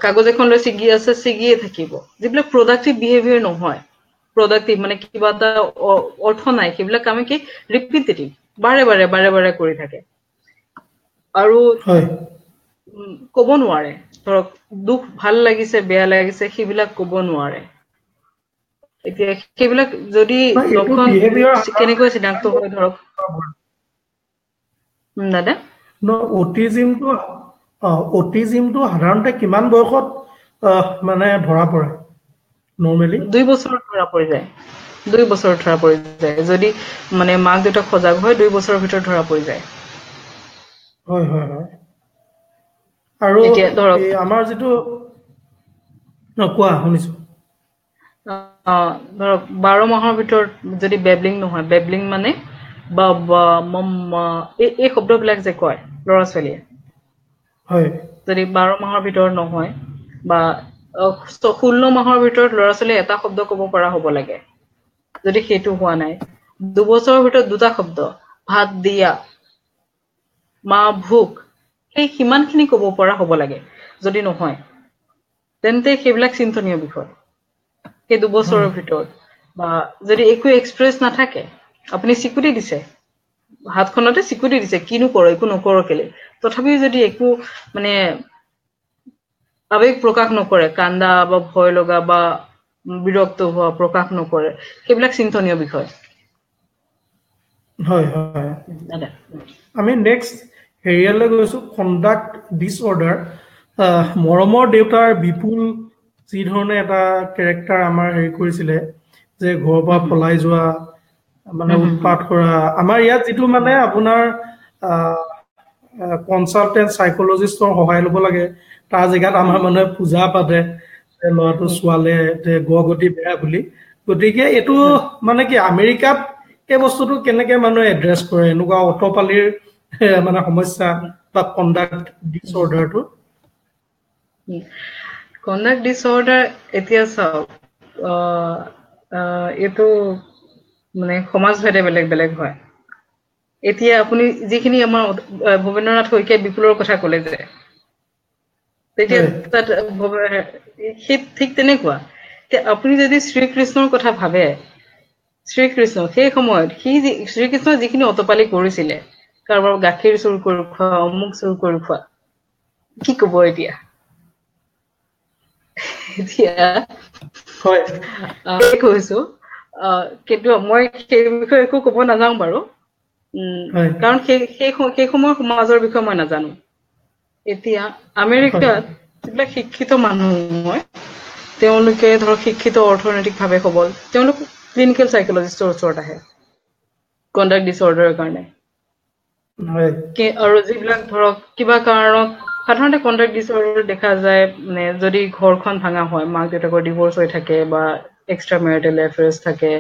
কাগজ এখন লৈ ছিগি আছে, ছিগিয়ে থাকিব। যিবিলাক প্ৰডাক্টিভ বিহেভিয়াৰ নহয়, প্ৰডাক্টিভ মানে কিবা এটা অৰ্থ নাই, সেইবিলাক আমি কি ৰিপিটেটিভ বাৰে বাৰে বাৰে বাৰে কৰি থাকে। আৰু ক'ব নোৱাৰে, ধৰক দুখ ভাল লাগিছে বেয়া লাগিছে সেইবিলাক ক'ব নোৱাৰে। এতিয়া সেইবিলাক যদি লক্ষণ কেনেকৈ চিনাক্ত হয় ধৰক দাদা? অটিজিমটো সাধাৰণতে কিমান বয়সত মানে ধৰা পৰে? নৰ্মেলি 2 বছৰত ধৰা পৰি যায়। 2 বছৰত ধৰা পৰি যায় যদি মানে মাক দেউতাক সজাগ হয়, 2 বছৰৰ ভিতৰত ধৰা পৰি যায়। হয় হয় হয়। আৰু ধৰক আমাৰ যিটো কোৱা শুনিছো, ধৰক 12 মাহৰ ভিতৰত যদি বেবলিং নহয়, বেবলিং মানে বা মম্মা এই শব্দবিলাক যে কয় ল'ৰা ছোৱালীয়ে, হয়, যদি 12 মাহৰ ভিতৰত নহয় বা 16 মাহৰ ভিতৰত ল'ৰা ছোৱালীয়ে এটা শব্দ ক'ব পৰা হ'ব লাগে, যদি সেইটো হোৱা নাই, 2 বছৰৰ ভিতৰত 2টা শব্দ ভাত দিয়া, মা ভোক, সেই সিমানখিনি ক'ব পৰা হ'ব লাগে। যদি নহয় তেন্তে সেইবিলাক চিন্তনীয় বিষয়। সেই 2 বছৰৰ ভিতৰত বা যদি একো এক্সপ্ৰেছ নাথাকে, আপুনি চিকুটি দিছে, হাতখনতে চিকুটি দিছে, কিনো কৰ একো নকৰ কেলে, তথাপিও যদি একো মানে আৱেগ প্ৰকাশ নকৰে, কান্দা বা ভয় লগা বা বিৰক্ত হোৱা প্ৰকাশ নকৰে, সেইবিলাক চিন্তনীয় বিষয়। হয় হয়। আমি নেক্সট হেৰিয়ালৈ গৈছো, কণ্ডাক্ট ডিচঅৰ্ডাৰ। মৰমৰ দেউতাৰ বিপুল যি ধৰণে এটা কেৰেক্টাৰ আমাৰ হেৰি কৰিছিলে যে ঘৰৰ পৰা পলাই যোৱা, মানে উৎপাত কৰা, আমাৰ ইয়াত যিটো মানে আপোনাৰ কনচালটেণ্ট চাইকলজিষ্টৰ সহায় ল'ব লাগে, তাৰ জেগাত আমাৰ মানুহে পূজা পাতে ল'ৰাটো ছোৱালে যে গতি বেয়া বুলি। গতিকে এইটো মানে কি আমেৰিকাত এই বস্তুটো কেনেকে মানুহে এড্ৰেছ কৰে, এনেকুৱা অটপালিৰ মানে সমস্যা বা কণ্ডাক্ট ডিচঅৰ্ডাৰটো? কণ্ডাক্ট ডিচঅৰ্ডাৰ এতিয়া চাওক, এইটো মানে সমাজভেদে বেলেগ বেলেগ হয়। এতিয়া আপুনি যিখিনি আমাৰ ভৱেন্দ্ৰনাথ শইকীয়া বিপুলৰ কথা ক'লে যে, তেতিয়া তাত সেই ঠিক তেনেকুৱা। এতিয়া আপুনি যদি শ্ৰীকৃষ্ণৰ কথা ভাবে, শ্ৰীকৃষ্ণ সেই সময়ত সি শ্ৰীকৃষ্ণই যিখিনি অতপালি কৰিছিলে, কাৰোবাৰ গাখীৰ চুৰ কৰি খোৱা, অমুক চুৰ কৰি খোৱা, কি ক'ব এতিয়া? এতিয়া কৈছো, কিন্তু মই সেই বিষয়ে একো ক'ব নাযাওঁ বাৰু, কাৰণ সেই সেই সময়ৰ সমাজৰ বিষয়ে মই নাজানো। এতিয়া আমেৰিকাত যিবিলাক শিক্ষিত মানুহ হয়, তেওঁলোকে ধৰক শিক্ষিত, অৰ্থনৈতিকভাৱে সবল, তেওঁলোক ক্লিনিকেল চাইকলজিষ্টৰ ওচৰত আহে কণ্ডাক্ট ডিচঅৰ্ডাৰৰ কাৰণে। আৰু যিবিলাক ধৰক কিবা কাৰণত সাধাৰণতে কণ্ডাক্ট ডিচঅৰ্ডাৰ দেখা যায়, মানে যদি ঘৰখন ভাঙা হয়, মাক দেউতাকৰ ডিভ'ৰ্চ হৈ থাকে বা এক্সট্ৰা মেৰিটেল এফেয়াৰ্ছ থাকে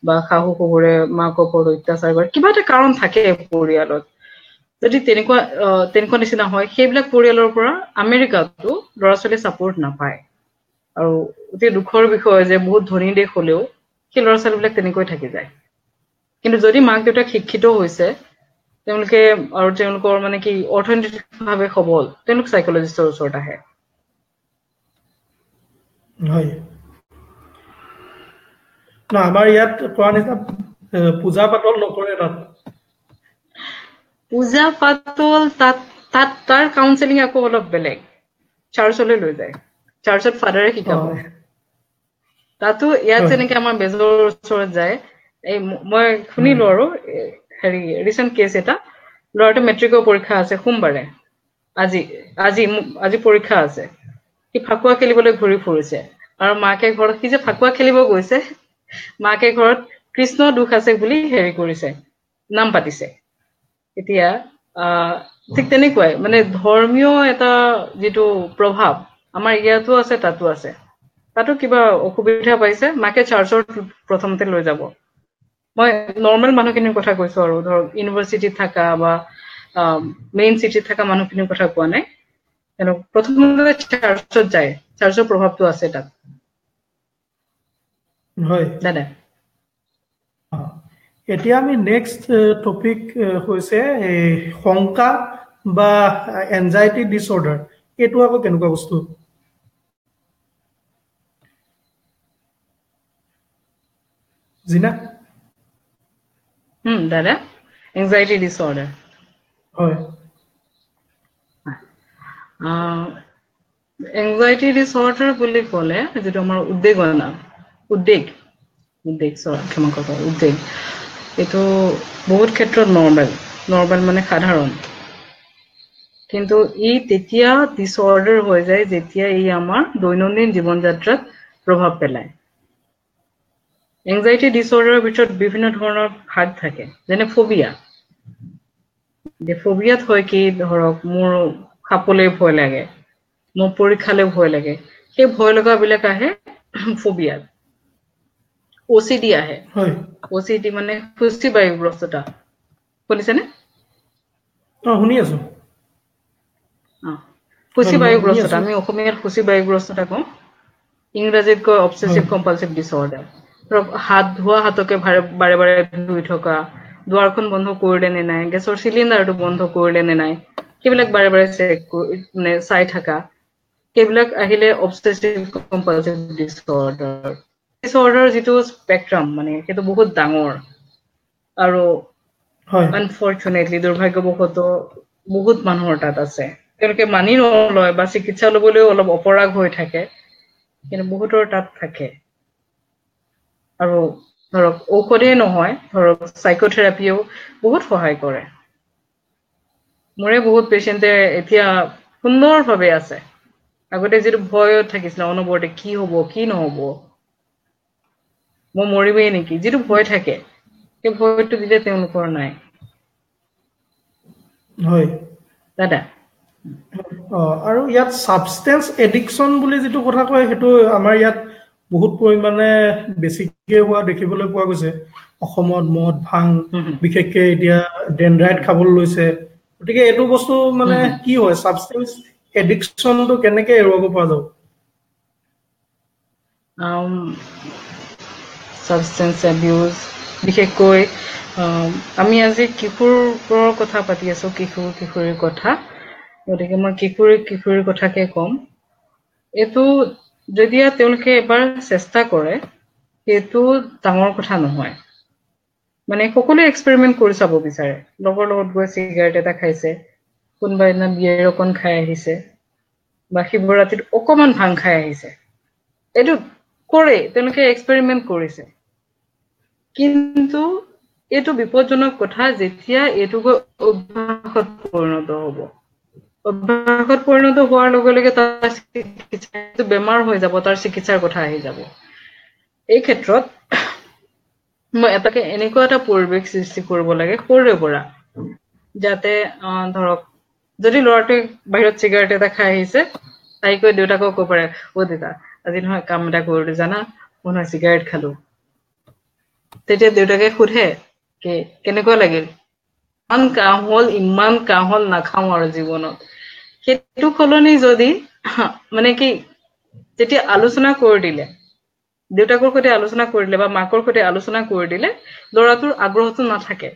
বা শাহু শহুৰে মাকৰ ওপৰত অত্যাচাৰ কৰে, কিবা এটা কাৰণ থাকে পৰিয়ালত, যদি তেনেকুৱা তেনেকুৱা নিচিনা হয়, সেইবিলাক পৰিয়ালৰ পৰা আমেৰিকাতো ল'ৰা ছোৱালীয়ে ছাপৰ্ট নাপায়। আৰু অতি দুখৰ বিষয় যে বহুত ধনী দেশ হ'লেও সেই ল'ৰা ছোৱালীবিলাক তেনেকৈ থাকি যায়। কিন্তু যদি মাক দেউতাক শিক্ষিত হৈছে তেওঁলোকে আৰু তেওঁলোকৰ মানে কি অৰ্থনৈতিকভাৱে সবল, তেওঁলোক চাইকলজিষ্টৰ ওচৰত আহে। হয়, আমাৰ ইয়াত কোৱা নিচিনা পূজা পাতল নকৰে তাত। পূজা পাতল তাত তাত তাৰ কাউন্সেলিং আকৌ অলপ বেলেগ, চাৰ্চলৈ লৈ যায়, চাৰ্চত ফাদাৰে শিকাব। তাতো ইয়াত যেনেকে আমাৰ বেজৰ ওচৰত যায়, এই মই শুনিলো আৰু হেৰি ৰিচেণ্ট কেছ এটা, ল'ৰাটো মেট্ৰিকৰ পৰীক্ষা আছে সোমবাৰে, আজি আজি আজি পৰীক্ষা আছে, সি ফাকুৱা খেলিবলৈ ঘূৰি ফুৰিছে আৰু মাকে ঘৰত, সি যে ফাকুৱা খেলিব গৈছে, মাকে ঘৰত কৃষ্ণ দুখ আছে বুলি হেৰি কৰিছে, নাম পাতিছে। এতিয়া ঠিক তেনেকুৱাই মানে ধৰ্মীয় এটা যিটো প্ৰভাৱ আমাৰ ইয়াতো আছে, তাতো আছে। তাতো কিবা অসুবিধা পাইছে, মাকে চাৰ্চৰ প্ৰথমতে লৈ যাব। মই নৰ্মেল মানুহখিনিৰ কথা কৈছো আৰু ধৰক ইউনিভাৰ্চিটিত থকা বা মেইন চিটিত থকা মানুহখিনিৰ কথা কোৱা নাই। তেওঁলোক প্ৰথমতে চাৰ্চত যায়, চাৰ্চৰ প্ৰভাৱটো আছে তাত। হয় দাদা, এতিয়া আমি নেক্সট টপিক হৈছে এই শংকা বা এনজাইটি ডিচঅৰ্ডাৰ। এইটো আকৌ কেনেকুৱা বস্তু? জিনা? দাদা, এংজাইটি ডিচঅৰ্ডাৰ। হয়, এংজাইটি ডিচঅৰ্ডাৰ বুলি ক'লে যিটো আমাৰ উদ্বেগনা, উদ্বেগ উদ্বেগ ক্ষমা কৰিব, উদ্বেগ এইটো বহুত ক্ষেত্ৰত নৰ্মেল, নৰ্মেল মানে সাধাৰণ, কিন্তু ই তেতিয়া ডিচঅৰ্ডাৰ হৈ যায় যেতিয়া ই আমাৰ দৈনন্দিন জীৱন যাত্ৰাত প্ৰভাৱ পেলায়। এংজাইটি ডিচঅৰ্ডাৰৰ ভিতৰত বিভিন্ন ধৰণৰ ভাগ থাকে, যেনে ফবিয়া। ফবিয়াত হয় কি, ধৰক মোৰ সাপলৈ ভয় লাগে, মোৰ পৰীক্ষালৈ ভয় লাগে, সেই ভয় লগাবিলাক আহে ফবিয়াত। OCD আহে, OCD মানে সূচী বায়ুগ্ৰস্ততা। শুনিছেনে? শুনি আছো। সূচী বায়ুগ্ৰস্ততা, আমি অসমীয়াত সূচী বায়ুগ্ৰস্ততা কওঁ, ইংৰাজীত কয় অবচেছিভ কম্পালচিভ ডিচঅৰ্ডাৰ। ধৰক হাত ধোৱা হাতকে বাৰে বাৰে ধুই থকা, দুৱাৰখন বন্ধ কৰিলে নে নাই, গেছৰ চিলিণ্ডাৰটো বন্ধ কৰিলে নে নাই, সেইবিলাক বাৰে বাৰে চেক মানে চাই থকা, সেইবিলাক আহিলে অবচেছিভ কম্পালচিভ ডিচঅৰ্ডাৰ। ডিচঅৰ্ডাৰ যিটো স্পেকট্ৰাম মানে সেইটো বহুত ডাঙৰ, আৰু আনফৰ্চুনেটলি দুৰ্ভাগ্যবশতঃ বহুত মানুহৰ তাত আছে, তেওঁলোকে মানি নলয় বা চিকিৎসা ল'বলৈও অলপ অপৰাগ হৈ থাকে, কিন্তু বহুতৰ তাত থাকে। আৰু ধৰক ঔষধেই নহয়, ধৰক চাইক'থেৰাপিও বহুত সহায় কৰে। মোৰে বহুত পেচেণ্টে এতিয়া সুন্দৰভাৱে আছে, আগতে যিটো ভয়ত থাকিছিলে অনবৰতে কি হ'ব কি নহ'ব, মই মৰিমেই নেকি, যিটো ভয় থাকে, সেই ভয়টো দিলে তেওঁলোকৰ নাই। হয় দাদা। আৰু ইয়াত ছাবষ্টেঞ্চ এডিকশ্যন বুলি যিটো কথা কয়, সেইটো আমাৰ ইয়াত বহুত পৰিমাণে বেছিকে হোৱা দেখিবলৈ পোৱা গৈছে। অসমত মদ, ভাং, বিশেষকে এতিয়া ডেনড্ৰাইট খাবলৈ লৈছে। গতিকে এইটো বস্তু মানে কি হয়, ছাবষ্টেঞ্চ এডিকশ্যনটো কেনেকে এৰুৱাব পৰা যাব? ছাবষ্টেঞ্চ এবিউজ বিশেষকৈ আমি আজি কিশোৰৰ কথা পাতি আছো, কিশোৰ কিশোৰীৰ কথা, গতিকে মই কিশোৰী কিশোৰীৰ কথাকে ক'ম। এইটো যেতিয়া তেওঁলোকে এবাৰ চেষ্টা কৰে, সেইটো ডাঙৰ কথা নহয়, মানে সকলোৱে এক্সপেৰিমেণ্ট কৰি চাব বিচাৰে। লগৰ লগত গৈ চিগাৰেট এটা খাইছে, কোনোবা এদিনা বিয়েৰ অকণ খাই আহিছে, বা শিৱৰাত্ৰিত অকণমান ভাং খাই আহিছে, এইটো কৰে, তেওঁলোকে এক্সপেৰিমেণ্ট কৰিছে। কিন্তু এইটো বিপদজনক কথা যেতিয়া এইটো গৈ অভ্যাসত পৰিণত হ'ব। অভ্যাসত পৰিণত হোৱাৰ লগে লগে তাৰ চিকিৎসা বেমাৰ হৈ যাব, তাৰ চিকিৎসাৰ কথা আহি যাব। এই ক্ষেত্ৰত মই এটাকে এনেকুৱা এটা পৰিৱেশ সৃষ্টি কৰিব লাগে সৰুৰে পৰা, যাতে ধৰক যদি ল'ৰাটোৱে বাহিৰত চিগাৰেট এটা খাই আহিছে, তাই কৈ দেউতাকক ক'ব পাৰে, অ দেউতা আজি নহয় কাম এটা কৰিলো জানা, মই নহয় চিগাৰেট খালো। তেতিয়া দেউতাকে সোধে কি কেনেকুৱা লাগিল, ইমান কাহ হ'ল, ইমান কাহ হ'ল, নাখাওঁ আৰু জীৱনত। সেইটো সলনি যদি মানে কি যেতিয়া আলোচনা কৰি দিলে, দেউতাকৰ সৈতে আলোচনা কৰি দিলে বা মাকৰ সৈতে আলোচনা কৰি দিলে, ল'ৰাটোৰ আগ্ৰহটো নাথাকে।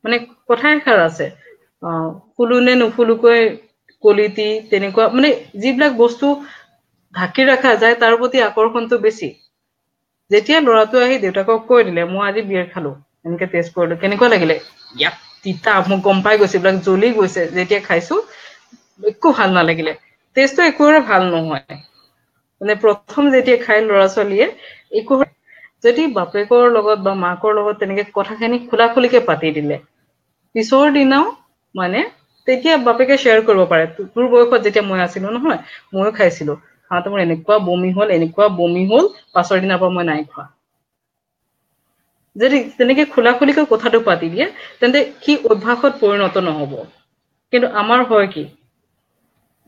মানে কথা এষাৰ আছে, ফুলো নে নুফুলোকৈ কলিতি, তেনেকুৱা মানে যিবিলাক বস্তু ঢাকি ৰখা যায় তাৰ প্ৰতি আকৰ্ষণটো বেছি। যেতিয়া ল'ৰাটো আহি দেউতাকক কৈ দিলে, মই আজি বিয়েৰ খালো, এনেকে টেষ্ট কৰিলো, কেনেকুৱা লাগিলে, ইয়াত তিতা, মোক গম পাই গৈছে, এইবিলাক জ্বলি গৈছে, যেতিয়া খাইছো একো ভাল নালাগিলে, টেষ্টটো একোৰে ভাল নহয়। মানে প্ৰথম যেতিয়া খাই ল'ৰা ছোৱালীয়ে একো, যদি বাপেকৰ লগত বা মাকৰ লগত তেনেকে কথাখিনি খোলা খুলিকে পাতি দিলে, পিছৰ দিনাও মানে তেতিয়া বাপেকে শ্বেয়াৰ কৰিব পাৰে, তোৰ বয়সত যেতিয়া মই আছিলো নহয়, ময়ো খাইছিলো, খাওঁতে মোৰ এনেকুৱা বমি হ'ল, এনেকুৱা বমি হ'ল, পাছৰ দিনাৰ পৰা মই নাই খোৱা। যদি তেনেকে খোলা খুলিকৈ কথাটো পাতি দিয়ে, তেন্তে সি অভ্যাসত পৰিণত নহ'ব। কিন্তু আমাৰ হয় কি,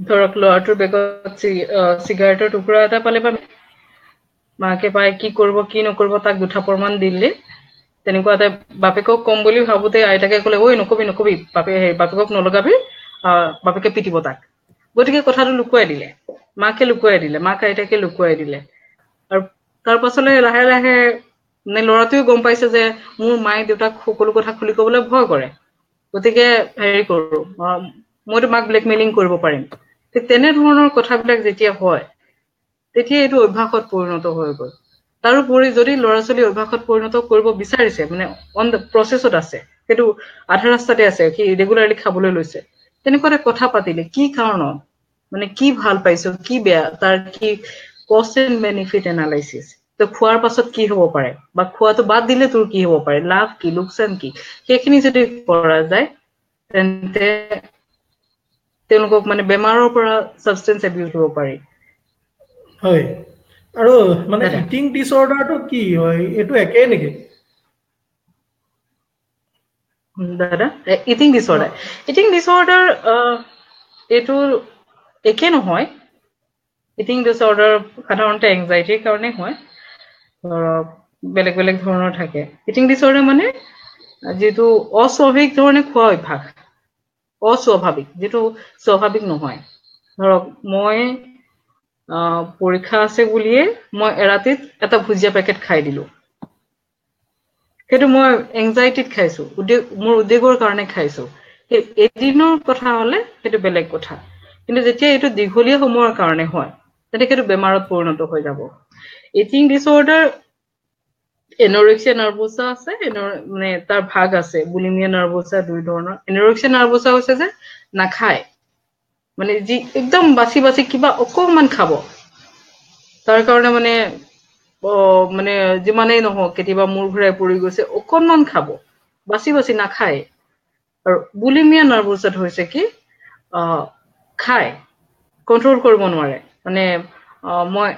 ধৰক ল'ৰাটোৰ বেগত চিগাৰেটৰ টুকুৰা এটা পালে বা মাকে পাই কি কৰিব কি নকৰিব তাক দুথাপৰমান দিলে, তেনেকুৱা এটা বাপেকক কম বুলি ভাবোতে আইতাকে ক'লে, ঐ নকবি নকবি, বাপেকক নলগাবি, বাপেকে পিটিব তাক। গতিকে কথাটো লুকুৱাই দিলে, মাকে লুকুৱাই দিলে, মাক আইতাকে লুকুৱাই দিলে। আৰু তাৰ পাছলৈ লাহে লাহে মানে ল'ৰাটোৱে গম পাইছে যে মোৰ মায়ে দেউতাক সকলো কথা খুলি ক'বলৈ ভয় কৰে, গতিকে হেৰি কৰো, মইতো মাক ব্লেকমেইলিং কৰিব পাৰিম। তেনেধৰণৰ কথাবিলাক যেতিয়া হয়, তেতিয়া এইটো অভ্যাসত পৰিণত হৈ গ'ল। তাৰোপৰি যদি ল'ৰা ছোৱালী অভ্যাসত পৰিণত কৰিব বিচাৰিছে, মানে অন the প্ৰচেছত আছে, সেইটো আধা ৰাস্তাতে আছে, সি ৰেগুলাৰলি খাবলৈ লৈছে, তেনেকুৱা এটা কথা পাতিলে কি কাৰণত, মানে কি ভাল পাইছো কি বেয়া, তাৰ কি কষ্ট এণ্ড বেনিফিট এনালাইচিছ, তো খোৱাৰ পাছত কি হ'ব পাৰে বা খোৱাটো বাদ দিলে তোৰ কি হ'ব পাৰে, লাভ কি লোকচান কি, সেইখিনি যদি কৰা যায়, তেন্তে তেওঁলোকক মানে বেমাৰৰ পৰা ছাবষ্টেঞ্চ এবিউজ হ'ব পাৰি। হয়। আৰু মানে ইটিং ডিসঅৰ্ডাৰটো কি হয়, এইটো একেই নেকি দাদা? ইটিং ডিসঅৰ্ডাৰ, ইটিং ডিসঅৰ্ডাৰ এইটো একে নহয়। ইটিং ডিসঅৰ্ডাৰ সাধাৰণতে এংজাইটিৰ কাৰণে হয়, ধৰক বেলেগ বেলেগ ধৰণৰ থাকে। ইটিং ডিসঅৰ্ডাৰ মানে যিটো অস্বাভাৱিক ধৰণে খোৱা অভ্যাস, অস্বাভাৱিক, যিটো স্বাভাৱিক নহয়। ধৰক মই পৰীক্ষা আছে বুলিয়ে মই এৰাতিত এটা ভুজিয়া পেকেট খাই দিলো, সেইটো মই এংজাইটিত খাইছো, মোৰ উদ্বেগৰ কাৰণে খাইছো। সেই এদিনৰ কথা হলে সেইটো বেলেগ কথা, কিন্তু যেতিয়া এইটো দীঘলীয়া সময়ৰ কাৰণে হয়, তেন্তে সেইটো বেমাৰত পৰিণত হৈ যাব। ইটিং ডিসঅৰ্ডাৰ এনৰেক্সিয়া নাৰ্ভোছা আছে, মানে তাৰ ভাগ আছে, বুলিমিয়া নাৰ্ভোছা দুই ধৰণৰ। এনৰেক্সিয়া নাৰ্ভোছা হৈছে যে নাখায়, মানে যি একদম বাচি বাচি কিবা অকণমান খাব, তাৰ কাৰণে মানে মানে যিমানেই নহওক কেতিয়াবা মূৰ ঘূৰাই পৰি গৈছে, অকণমান খাব, বাচি বাচি নাখায়। আৰু বুলিমিয়া নাৰ্ভোছাত হৈছে কি, খায়, কণ্ট্ৰল কৰিব নোৱাৰে। মানে মই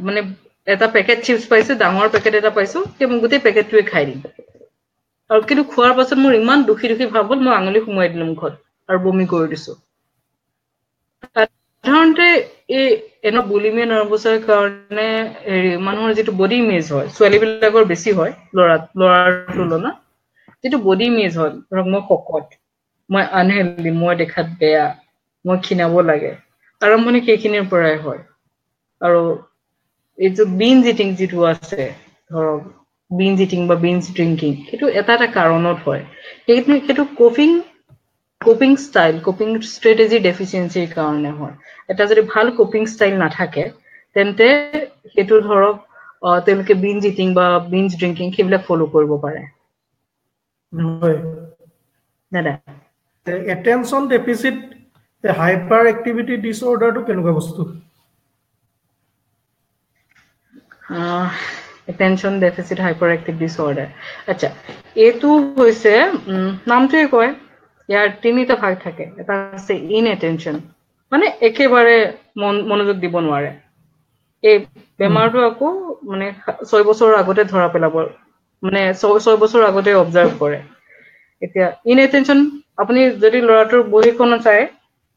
মানে এটা পেকেট চিপছ পাইছো, ডাঙৰ পেকেট এটা পাইছো, সেই মই গোটেই পেকেটটোৱে খাই দিম, আৰু কিন্তু খোৱাৰ পাছত মোৰ ইমান দুখী দুখী ভাৱ হ'ল, মই আঙুলি সোমোৱাই দিলো মুখত আৰু বমি কৰি দিছো। সাধাৰণতে এই এনে বুলিমিয়া নাৰ্ভোছাৰ কাৰণে হেৰি মানুহৰ যিটো বডি ইমেজ হয়, ছোৱালীবিলাকৰ বেছি হয় ল'ৰাৰ তুলনাত, যিটো বডি ইমেজ হয়, ধৰক মই শকত, মই আনহেলদি, মই দেখাত বেয়া, মই ক্ষীণাব লাগে, আৰম্ভণি সেইখিনিৰ পৰাই হয়। আৰু এইটো বিঞ্জ ইটিং যিটো আছে, ধৰক বিঞ্জ ইটিং বা বিঞ্জ ড্ৰিংকিং, সেইটো এটা এটা কাৰণত হয়। সেইটো কপিং ষ্টাইল, কপিং ষ্ট্ৰেটেজি ডেফিচিয়েঞ্চিৰ কাৰণে হয়। এটা যদি ভাল কপিং ষ্টাইল নাথাকে, তেন্তে সেইটো ধৰক তেওঁলোকে বিঞ্জ ইটিং বা বিঞ্জ ড্ৰিংকিং সেইবিলাক ফ'ল' কৰিব পাৰে। দাদা, এটেনশ্যন ডেফিচিট হাইপাৰ এক্টিভিটি ডিসঅৰ্ডাৰটো কেনেকুৱা বস্তু? Attention deficit hyper active disorder, আচ্ছা, এইটো হৈছে নামটোৱে কয় ইয়াৰ তিনিটা ভাগ থাকে। এটা আছে ইন এটেনশ্যন, মানে একেবাৰে মনোযোগ দিব নোৱাৰে। এই বেমাৰটো আকৌ মানে 6 বছৰৰ আগতে ধৰা পেলাব, মানে 6 বছৰৰ আগতে অবজাৰ্ভ কৰে। এতিয়া ইন এটেনশ্যন, আপুনি যদি ল'ৰাটোৰ বহীখন চায়,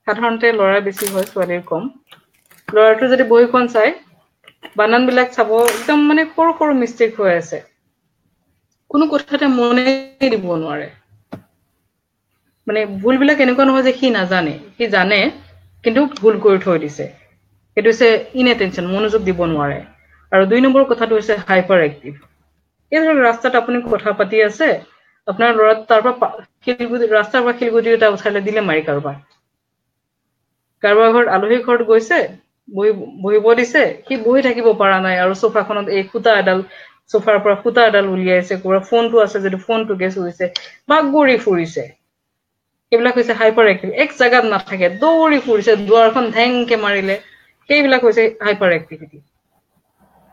সাধাৰণতে ল'ৰা বেছি হয়, ছোৱালীৰ কম। ল'ৰাটোৰ যদি বহীখন চায়, বানানবিলাক চাব, একদম মানে সৰু সৰু মিষ্টেক হৈ আছে, কোনো কথাতে মনে দিব নোৱাৰে। মানে ভুলবিলাক এনেকুৱা নহয় যে সি নাজানে, সি জানে কিন্তু ভুল কৰি থৈ দিছে। সেইটো হৈছে ইন এটেনশ্যন, মনোযোগ দিব নোৱাৰে। আৰু 2 নম্বৰ কথাটো হৈছে হাইপাৰ এক্টিভ। এই ধৰক ৰাস্তাত আপুনি কথা পাতি আছে, আপোনাৰ ল'ৰা তাৰ পৰা শিলগুটি, ৰাস্তাৰ পৰা শিলগুটি এটা উঠালে দিলে মাৰি কাৰোবাৰ, কাৰোবাৰ ঘৰত আলহী ঘৰত গৈছে, বহিব দিছে, সি বহি থাকিব পৰা নাই আৰু চোফাখনত এই সূতা এডাল, চোফাৰ পৰা সূতা এডাল উলিয়াইছে, ক'ৰবাত ফোনটো আছে যদি ফোনটোকে চুইছে, বাগৰি ফুৰিছে। সেইবিলাক হৈছে হাইপাৰ এক্টিভ। এক জাগাত নাথাকে, দৌৰি ফুৰিছে, দুৱাৰখন ধেংকে মাৰিলে, সেইবিলাক হৈছে হাইপাৰ এক্টিভিটি।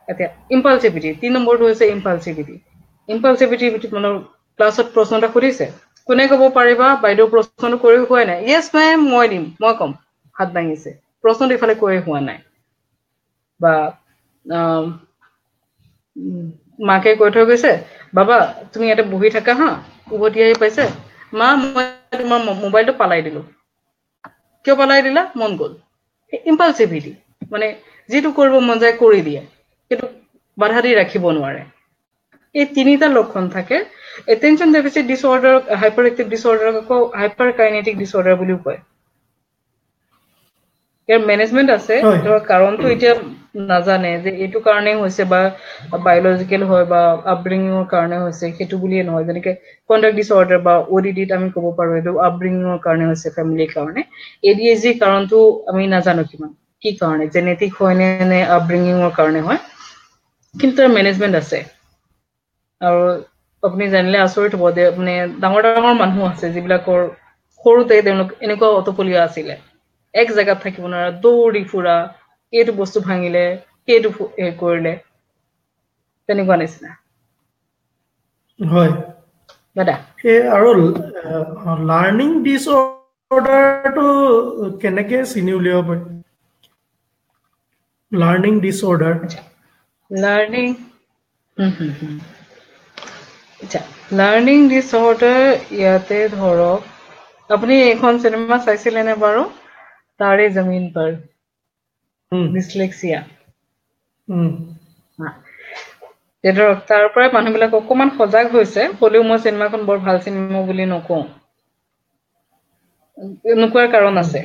এতিয়া ইম্পালচিভিটি, 3 নম্বৰটো হৈছে ইম্পালচিভিটি। ইম্পালচিভিটি মানে ক্লাছত প্ৰশ্ন এটা সুধিছে, কোনে ক'ব পাৰিবা বাইদেউ প্ৰশ্নটো কৰি হোৱাই নাই, য়েছ মেম মই দিম, মই ক'ম, হাত দাঙিছে, প্ৰশ্নটো ইফালে কৈ হোৱা নাই। বা মাকে কৈ থৈ গৈছে, বাবা তুমি ইয়াতে বহি থাকা হা, উভতি আহি পাইছে, মা মই তোমাৰ মোবাইলটো পালাই দিলো। কিয় পালাই দিলা? মন গ'ল। ইম্পালচিভিটি মানে যিটো কৰিব মন যায় কৰি দিয়ে, সেইটো বাধা দি ৰাখিব নোৱাৰে। এই তিনিটা লক্ষণ থাকে। Attention deficit disorder, hyper active ডিচঅৰ্ডাৰক আকৌ হাইপাৰ কাইনেটিক ডিচঅৰ্ডাৰ বুলিও কয়। ইয়াৰ মেনেজমেণ্ট আছে, ধৰক কাৰণটো এতিয়া নাজানে যে এইটো কাৰণে হৈছে বা বায়'লজিকেল হয় বা আপব্ৰিঙিঙৰ কাৰণে হৈছে, সেইটো বুলিয়ে নহয়। যেনেকে কণ্ডাক্ট ডিচঅৰ্ডাৰ বা অ'ডিডিত আমি ক'ব পাৰো এইটো আপব্ৰিঙিঙৰ কাৰণে হৈছে, ফেমিলিৰ কাৰণে। এডিএইচডি কাৰণটো আমি নাজানো কিমান কি কাৰণে, জেনেটিক হয় নে আপব্ৰিঙিঙৰ কাৰণে হয়, কিন্তু তাৰ মেনেজমেণ্ট আছে। আৰু আপুনি জানিলে আচৰিত হ'ব যে মানে ডাঙৰ ডাঙৰ মানুহ আছে যিবিলাকৰ সৰুতে তেওঁলোক এনেকুৱা অতপলীয়া আছিলে, এক জেগাত থাকিব নোৱাৰা, দৌৰি ফুৰা, এইটো বস্তু ভাঙিলে, সেইটো কৰিলে, তেনেকুৱা নিচিনা হয় দাদা। আৰু লাৰ্ণিং ডিচঅৰ্ডাৰটো কেনেকে চিনি উলিয়াব পাৰি? লাৰ্ণিং ডিচঅৰ্ডাৰ, লাৰ্ণিং আচ্ছা, লাৰ্ণিং ডিচঅৰ্ডাৰ ইয়াতে ধৰক আপুনি এইখন চিনেমা চাইছিলে নে বাৰু, তাৰে জমিন পৰ, ডিছলেক্সিয়া? ধৰক তাৰ পৰাই মানুহবিলাক অকমান সজাগ হৈছে, হ'লেও মই চিনেমাখন বৰ ভাল চিনেমা বুলি নকওঁ, নোকোৱাৰ কাৰণ আছে,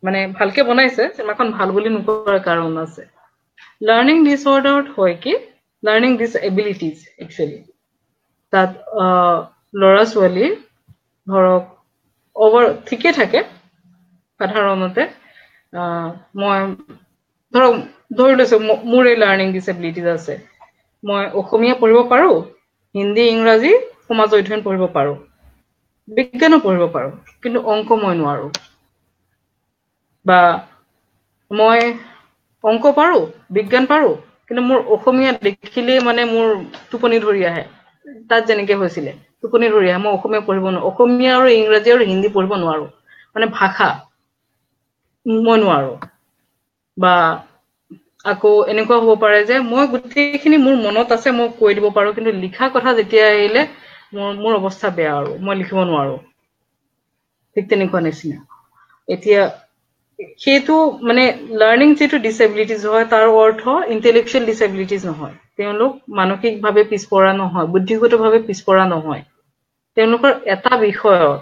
মানে ভালকে বনাইছে চিনেমাখন, ভাল বুলি নোকোৱাৰ কাৰণ আছে। লাৰ্ণিং ডিচঅৰ্ডাৰত হয় কি, লাৰ্ণিং ডিচএবিলিটিজ একচুৱেলি, তাত ল'ৰা ছোৱালী ধৰক অভাৰ ঠিকে থাকে সাধাৰণতে। মই ধৰক ধৰি লৈছো মোৰ এই লাৰ্ণিং ডিচএবিলিটিজ আছে, মই অসমীয়া পঢ়িব পাৰো, হিন্দী, ইংৰাজী, সমাজ অধ্যয়ন পঢ়িব পাৰো, বিজ্ঞানো পঢ়িব পাৰো, কিন্তু অংক মই নোৱাৰো। বা মই অংক পাৰো, বিজ্ঞান পাৰো, কিন্তু মোৰ অসমীয়া দেখিলেই মানে মোৰ টোপনি ধৰি আহে। তাত যেনেকে হৈছিলে টোপনি ধৰি আহে, মই অসমীয়া পঢ়িব নোৱাৰো, অসমীয়া আৰু ইংৰাজী আৰু হিন্দী পঢ়িব নোৱাৰো, মানে ভাষা মই নোৱাৰো। বা আকৌ এনেকুৱা হ'ব পাৰে যে মই গোটেইখিনি মোৰ মনত আছে, মই কৈ দিব পাৰো, কিন্তু লিখা কথা যেতিয়া আহিলে মোৰ অৱস্থা বেয়া আৰু মই লিখিব নোৱাৰো, ঠিক তেনেকুৱা নিচিনা। এতিয়া সেইটো মানে লাৰ্ণিং যিটো ডিচেবিলিটিজ হয় তাৰ অৰ্থ ইণ্টেলেকচুৱেল ডিচেবিলিটিজ নহয়, তেওঁলোক মানসিকভাৱে পিছপৰা নহয়, বুদ্ধিগতভাৱে পিছপৰা নহয়, তেওঁলোকৰ এটা বিষয়ত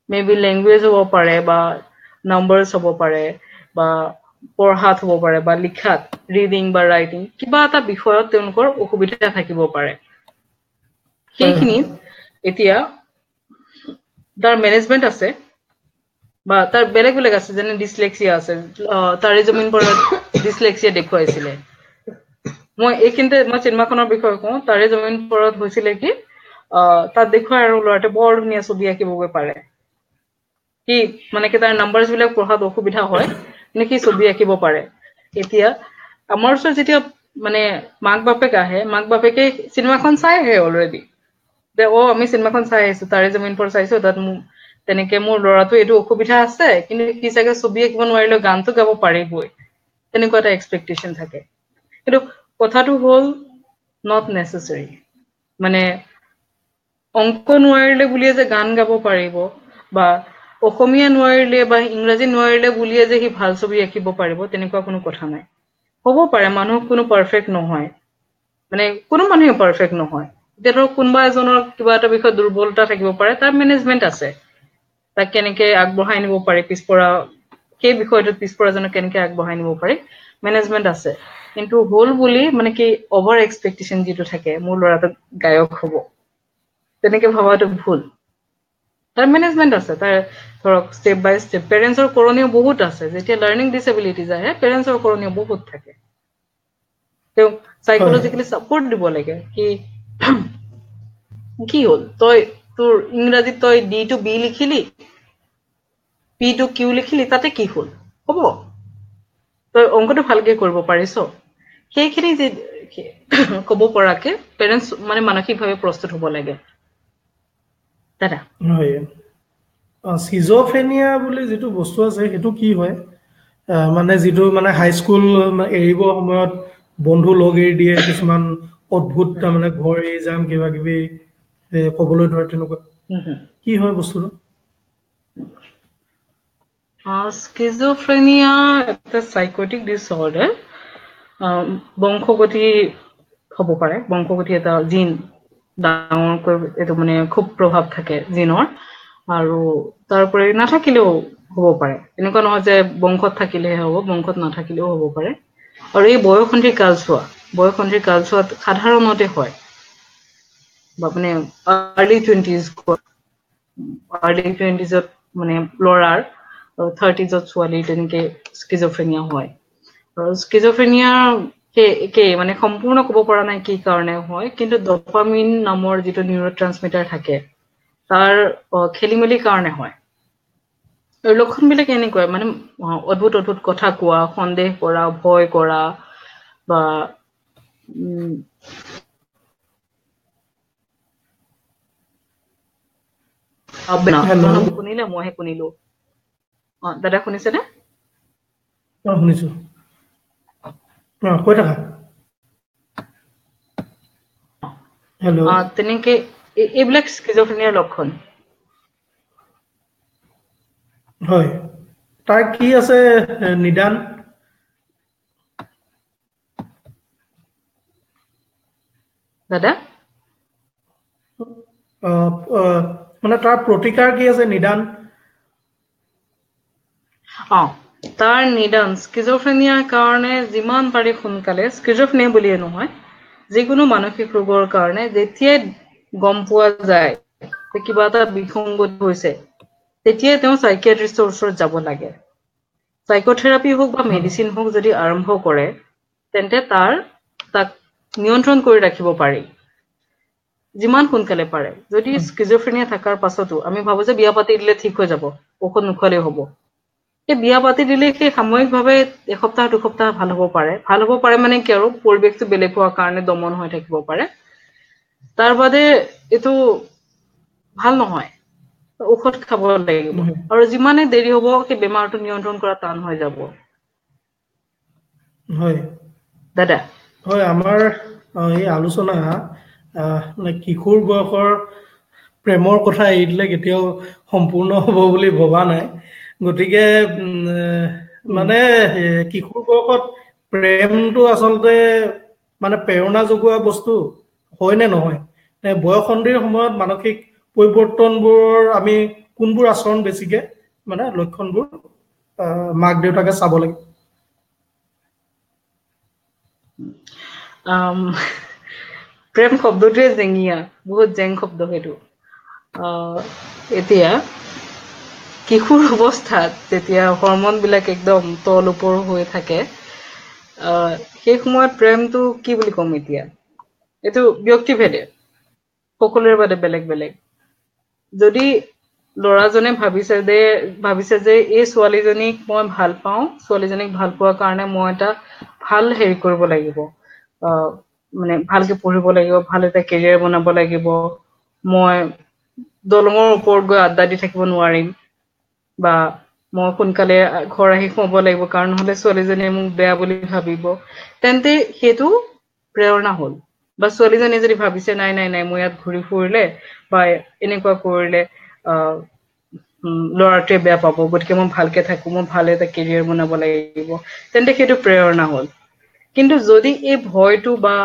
মে বি লেংগুৱেজ হ'ব পাৰে বা নাম্বাৰ্ছ হ'ব পাৰে বা পঢ়াত হ'ব পাৰে বা লিখাত, ৰিডিং বা ৰাইটিং, কিবা এটা বিষয়ত তেওঁলোকৰ অসুবিধা থাকিব পাৰে। সেইখিনিত এতিয়া তাৰ মেনেজমেণ্ট আছে বা তাৰ বেলেগ বেলেগ আছে, যেনে ডিছলেক্সিয়া আছে, তাৰে জমিন পৰত ডিছলেক্সিয়া দেখুৱাইছিলে। মই এইখিনিতে মই চিনেমাখনৰ বিষয়ে কওঁ, তাৰে জমিন পৰত হৈছিলে কি, তাত দেখুৱাই আৰু ল'ৰাটোৱে বৰ ধুনীয়া ছবি আঁকিবগৈ পাৰে, সি মানে কি তাৰ নাম্বাৰ্ছ বিলাক পঢ়াত অসুবিধা হয়, কিন্তু সি ছবি আঁকিব পাৰে। এতিয়া আমাৰ ওচৰত যেতিয়া মানে মাক বাপেক আহে, মাক বাপেকে চিনেমাখন চাই আহে অলৰেডি, যে অ আমি চিনেমাখন চাই আহিছো, তাৰে জমিন পৰ চাইছো, তাত তেনেকে মোৰ ল'ৰাটো এইটো অসুবিধা আছে, কিন্তু সি চাগে ছবি আঁকিব নোৱাৰিলেও গানটো গাব পাৰিবই, তেনেকুৱা এটা এক্সপেক্টেশ্যন থাকে। কিন্তু কথাটো হ'ল not necessary. মানে অংক নোৱাৰিলে বুলিয়ে যে গান গাব পাৰিব, বা অসমীয়া নোৱাৰিলে বা ইংৰাজী নোৱাৰিলে বুলিয়ে যে সি ভাল ছবি আঁকিব পাৰিব, তেনেকুৱা কোনো কথা নাই। হ'ব পাৰে, মানুহ কোনো পাৰফেক্ট নহয়, মানে কোনো মানুহে পাৰফেক্ট নহয়। এতিয়া ধৰক কোনোবা এজনৰ কিবা এটা বিষয়ত দুৰ্বলতা থাকিব পাৰে, তাৰ মেনেজমেণ্ট আছে, তাক কেনেকে আগবঢ়াই নিব পাৰি, পিছপৰা সেই বিষয়টোত পিছপৰাজনক কেনেকে আগবঢ়াই নিব পাৰি, মেনেজমেণ্ট আছে। কিন্তু হ'ল বুলি মানে কি অভাৰ এক্সপেক্টেশ্যন যিটো থাকে, মোৰ ল'ৰাটো গায়ক হ'ব, তেনেকে ভবাটো ভুল। তাৰ মেনেজমেণ্ট আছে, তাৰ ধৰক ষ্টেপ বাই ষ্টেপ। পেৰেণ্টছৰ কৰণীয় বহুত আছে। যেতিয়া লাৰ্ণিং ডিচেবিলিটিজ আহে, পেৰেণ্টছৰ কৰণীয় বহুত থাকে। তেওঁক চাইকলজিকেলি ছাপৰ্ট দিব লাগে কি কি হ'ল, তই তোৰ ইংৰাজীত তই ডি টু বি লিখিলি, পি টু কিউ লিখিলি, তাতে কি হ'ল হ'ব, তই অংকটো ভালকে কৰিব পাৰিছ, সেইখিনি যে ক'ব পৰাকে পেৰেণ্টছ মানে মানসিকভাৱে প্ৰস্তুত হ'ব লাগে। দাদা, হয়, চিজোফ্ৰেনিয়া বুলি যিটো বস্তু আছে সেইটো কি হয়? মানে যিটো মানে হাইস্কুল এৰিব সময়ত বন্ধু লগ এৰি দিয়ে, কিছুমান অদ্ভুত তাৰমানে ঘৰ এৰি যাম কিবা কিবি ক'বলৈ ধৰে, তেনেকুৱা কি হয় বস্তুটো? স্কিজোফ্ৰেনিয়া এটা চাইকটিক ডিচঅৰ্ডাৰ, বংশগতি হ'ব পাৰে। বংশগতি এটা জিন, ডাঙৰকৈ এইটো মানে খুব প্ৰভাৱ থাকে জিনৰ, আৰু তাৰপৰি নাথাকিলেও হ'ব পাৰে। এনেকুৱা নহয় যে বংশত থাকিলেহে হ'ব, বংশত নাথাকিলেও হ'ব পাৰে। আৰু এই বয়সন্ধিৰ কালচোৱা, বয়সন্ধিৰ কালচোৱাত সাধাৰণতে হয়, বা মানে আৰ্লি টুৱেণ্টিজ, আৰ্লি টুৱেণ্টিজত মানে ল'ৰাৰ, থাৰ্টিজত ছোৱালীৰ তেনেকে স্কিজোফ্ৰেনিয়া হয়। আৰু স্কিজোফ্ৰেনিয়া সেই একেই, মানে সম্পূৰ্ণ ক'ব পৰা নাই কি কাৰণে হয়, কিন্তু ডপামিন নামৰ যিটো নিউৰ' ট্ৰান্সমিটাৰ থাকে তাৰ খেলি মেলিৰ কাৰণে হয়। আৰু লক্ষণবিলাক এনেকুৱাই, মানে অদ্ভুত অদ্ভুত কথা কোৱা, সন্দেহ কৰা, ভয় কৰা, বা শুনিলে মইহে শুনিলো। অ দাদা শুনিছেনে? শুনিছো, কৈ থাকা। তেনেকে এইবিলাক স্কিজোফ্ৰেনিয়াৰ লক্ষণ হয়। তাৰ কি আছে নিদান? দাদা মানে তাৰ প্ৰতিকাৰ কি আছে, নিদান? অ তাৰ নিদান স্কিজোফ্ৰেনিয়াৰ কাৰণে যিমান পাৰি সোনকালে, স্কিজোফ্ৰেনিয়া বুলিয়ে নহয়, যিকোনো মানসিক ৰোগৰ কাৰণে যেতিয়াই গম পোৱা যায় যে কিবা এটা বিসংগতি হৈছে, তেতিয়াই তেওঁ চাইকিয়াট্ৰিষ্টৰ ওচৰত যাব লাগে। চাইক'থেৰাপি হওক বা মেডিচিন হওক যদি আৰম্ভ কৰে, তেন্তে তাক নিয়ন্ত্ৰণ কৰি ৰাখিব পাৰি যিমান সোনকালে পাৰে। যদি স্কিজোফ্ৰেনিয়া থকাৰ পাছতো আমি ভাবো যে বিয়া পাতি দিলে ঠিক হৈ যাব, ঔষধ নোখোৱালেও হ'ব, সেই বিয়া পাতি দিলে সেই সাময়িকভাৱে এসপ্তাহ দুসপ্তাহ ভাল হ'ব পাৰে। ভাল হ'ব পাৰে মানে কি আৰু পৰিৱেশটো বেলেগ হোৱাৰ কাৰণে দমন হৈ থাকিব পাৰে, তাৰ বাদে এইটো ভাল নহয়, ঔষধ খাব লাগিব। আৰু যিমানে দেৰি হ'ব সেই বেমাৰটো নিয়ন্ত্ৰণ কৰা টান হৈ যাব। হয় দাদা। হয়, আমাৰ এই আলোচনা কিশোৰ বয়সৰ প্ৰেমৰ কথা এৰি দিলে কেতিয়াও সম্পূৰ্ণ হ'ব বুলি ভবা নাই। গতিকে মানে কিশোৰ বয়সত প্ৰেমটো আচলতে মানে প্ৰেৰণা যোগোৱা বস্তু হয় নে নহয়, বয়সন্ধিৰ সময়ত মানসিক পৰিৱৰ্তনবোৰৰ আমি কোনবোৰ আচৰণ বেছিকে মানে লক্ষণবোৰ মাক দেউতাকে চাব লাগে? প্ৰেম শব্দটোৱে জেঙীয়া, বহুত জেং শব্দ সেইটো। এতিয়া কিশোৰ অৱস্থাত যেতিয়া হৰমন বিলাক একদম তল ওপৰ হৈ থাকে, সেই সময়ত প্ৰেমটো কি বুলি ক'ম এতিয়া, এইটো ব্যক্তিভেদে সকলোৰে বাবে বেলেগ বেলেগ। যদি ল'ৰাজনে ভাবিছে যে এই ছোৱালীজনীক মই ভাল পাওঁ, ছোৱালীজনীক ভাল পোৱাৰ কাৰণে মই এটা ভাল হেৰি কৰিব লাগিব, মানে ভালকে পঢ়িব লাগিব, ভাল এটা কেৰিয়াৰ বনাব লাগিব, মই দলঙৰ ওপৰত গৈ আড্ডা দি থাকিব নোৱাৰিম, বা মই সোনকালে ঘৰ আহি সোমাব লাগিব কাৰণ নহ'লে ছোৱালীজনীয়ে মোক বেয়া বুলি ভাবিব, তেন্তে সেইটো প্ৰেৰণা হ'ল। বা ছোৱালীজনীয়ে যদি ভাবিছে নাই নাই নাই মই ইয়াত ঘূৰি ফুৰিলে বা এনেকুৱা কৰিলে ল'ৰাটোৱে বেয়া পাব, গতিকে মই ভালকে থাকো, মই ভাল এটা কেৰিয়াৰ বনাব লাগিব, তেন্তে সেইটো প্ৰেৰণা হ'ল। কিন্তু যদি এই ভয়টো বা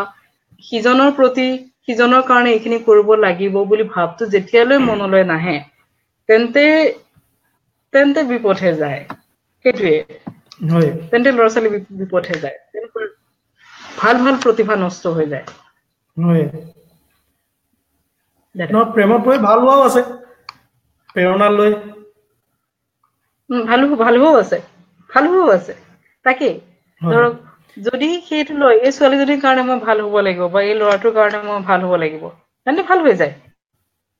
সিজনৰ প্ৰতি সিজনৰ কাৰণে এইখিনি কৰিব লাগিব বুলি ভাৱটো যেতিয়ালৈ মনলৈ নাহে, তেন্তে তেন্তে বিপথে যায়। সেইটোৱে, তেন্তে ল'ৰা ছোৱালী বিপথে যায়, ভাল ভাল প্ৰতিভা নষ্ট হৈ যায়। প্ৰেমত পৰি ভাল হোৱাও আছে, প্ৰেৰণা লৈ ভাল ভাল হোৱাও আছে, ভাল হোৱাও আছে। তাকেই ধৰক যদি সেইটো লয়, এই ছোৱালীজনীৰ কাৰণে মই ভাল হ'ব লাগিব বা এই ল'ৰাটোৰ কাৰণে মই ভাল হ'ব লাগিব, তেন্তে ভাল হৈ যায়।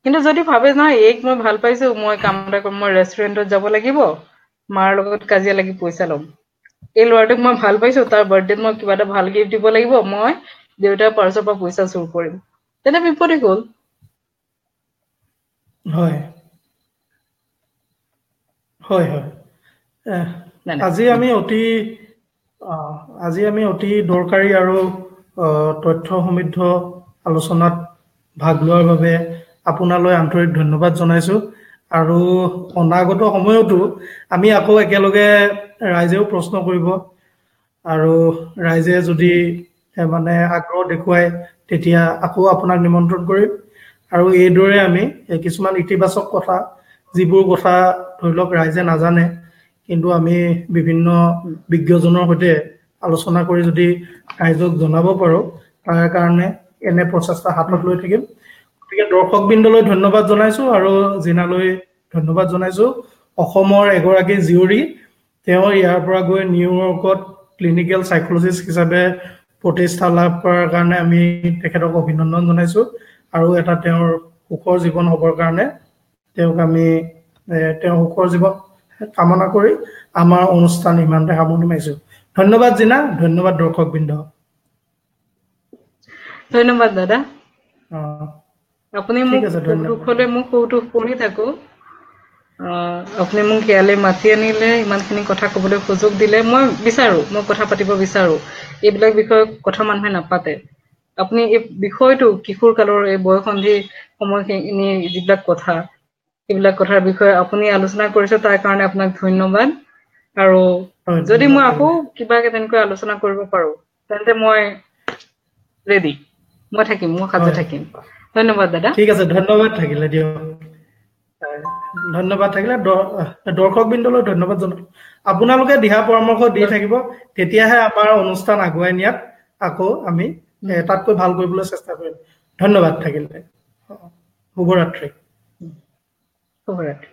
কিন্তু যদি ভাবে নহয় এইক মই ভাল পাইছো, মই কাম এটা কৰিম, মই ৰেষ্টুৰেণ্টত যাব লাগিব, মাৰ লগত কাজিয়া লাগি পইচা ল'ম, এই ল'ৰাটোক মই ভাল পাইছো, তাৰ বাৰ্থডেত মই কিবা এটা ভাল গিফ্ট দিব লাগিব, মই দেউতাৰ পাৰ্চৰ পৰা পইচা চুৰ কৰিম, তেন্তে বিপদে গ'ল। হয় হয় হয়। আজি আমি অতি দৰকাৰী আৰু তথ্য সমৃদ্ধ আলোচনাত ভাগ লোৱাৰ বাবে আপোনালৈ আন্তৰিক ধন্যবাদ জনাইছো। আৰু অনাগত সময়তো আমি আকৌ একেলগে ৰাইজেও প্ৰশ্ন কৰিব, আৰু ৰাইজে যদি মানে আগ্ৰহ দেখুৱায় তেতিয়া আকৌ আপোনাক নিমন্ত্ৰণ কৰিম। আৰু এইদৰে আমি কিছুমান ইতিবাচক কথা, যিবোৰ কথা ধৰি লওক ৰাইজে নাজানে, কিন্তু আমি বিভিন্ন বিজ্ঞজনৰ সৈতে আলোচনা কৰি যদি ৰাইজক জনাব পাৰোঁ, তাৰ কাৰণে এনে প্ৰচেষ্টা হাতত লৈ থাকিম। গতিকে দৰ্শকবৃন্দলৈ ধন্যবাদ জনাইছো আৰু জিনালৈ ধন্যবাদ জনাইছো। অসমৰ এগৰাকী জীয়ৰী, তেওঁ ইয়াৰ পৰা গৈ নিউয়ৰ্কত ক্লিনিকেল চাইকলজিষ্ট হিচাপে প্ৰতিষ্ঠা লাভ কৰাৰ কাৰণে আমি তেখেতক অভিনন্দন জনাইছো। আৰু এটা তেওঁৰ সুখৰ জীৱন হ'বৰ কাৰণে তেওঁক আমি তেওঁৰ সুখৰ জীৱন কামনা কৰি আমাৰ অনুষ্ঠান ইমানতে সামৰণি মাৰিছো। ধন্যবাদ জিনা, ধন্যবাদ দৰ্শকবৃন্দ। ধন্যবাদ দাদা। আপুনি মোক দুখ হলে মোক কৌতুক কৰি থাকো, আপুনি মোক ইয়ালৈ মাতি আনিলে, ইমানখিনি কথা কবলৈ সুযোগ দিলে। মই বিচাৰো, মই কথা পাতিব বিচাৰো, এইবিলাক বিষয়ত কথা মানুহে নাপাতে। আপুনি এই বিষয়টো কিশোৰ কালৰ এই বয়সন্ধি সময়খিনি যিবিলাক কথা, সেইবিলাক কথাৰ বিষয়ে আপুনি আলোচনা কৰিছে, তাৰ কাৰণে আপোনাক ধন্যবাদ। আৰু যদি মই আকৌ কিবা তেনেকৈ আলোচনা কৰিব পাৰো, তেন্তে মই ৰেডি, মই থাকিম, মই সাজু থাকিম। ধন্যবাদ দাদা। ঠিক আছে, ধন্যবাদ থাকিলে দিয়ক, ধন্যবাদ থাকিলে। দৰ্শকবৃন্দলৈ ধন্যবাদ জনালো। আপোনালোকে দিহা পৰামৰ্শ দি থাকিব, তেতিয়াহে আমাৰ অনুষ্ঠান আগুৱাই নিয়াত আকৌ আমি তাতকৈ ভাল কৰিবলৈ চেষ্টা কৰিম। ধন্যবাদ থাকিলে, শুভৰাত্ৰি। শুভৰাত্ৰি।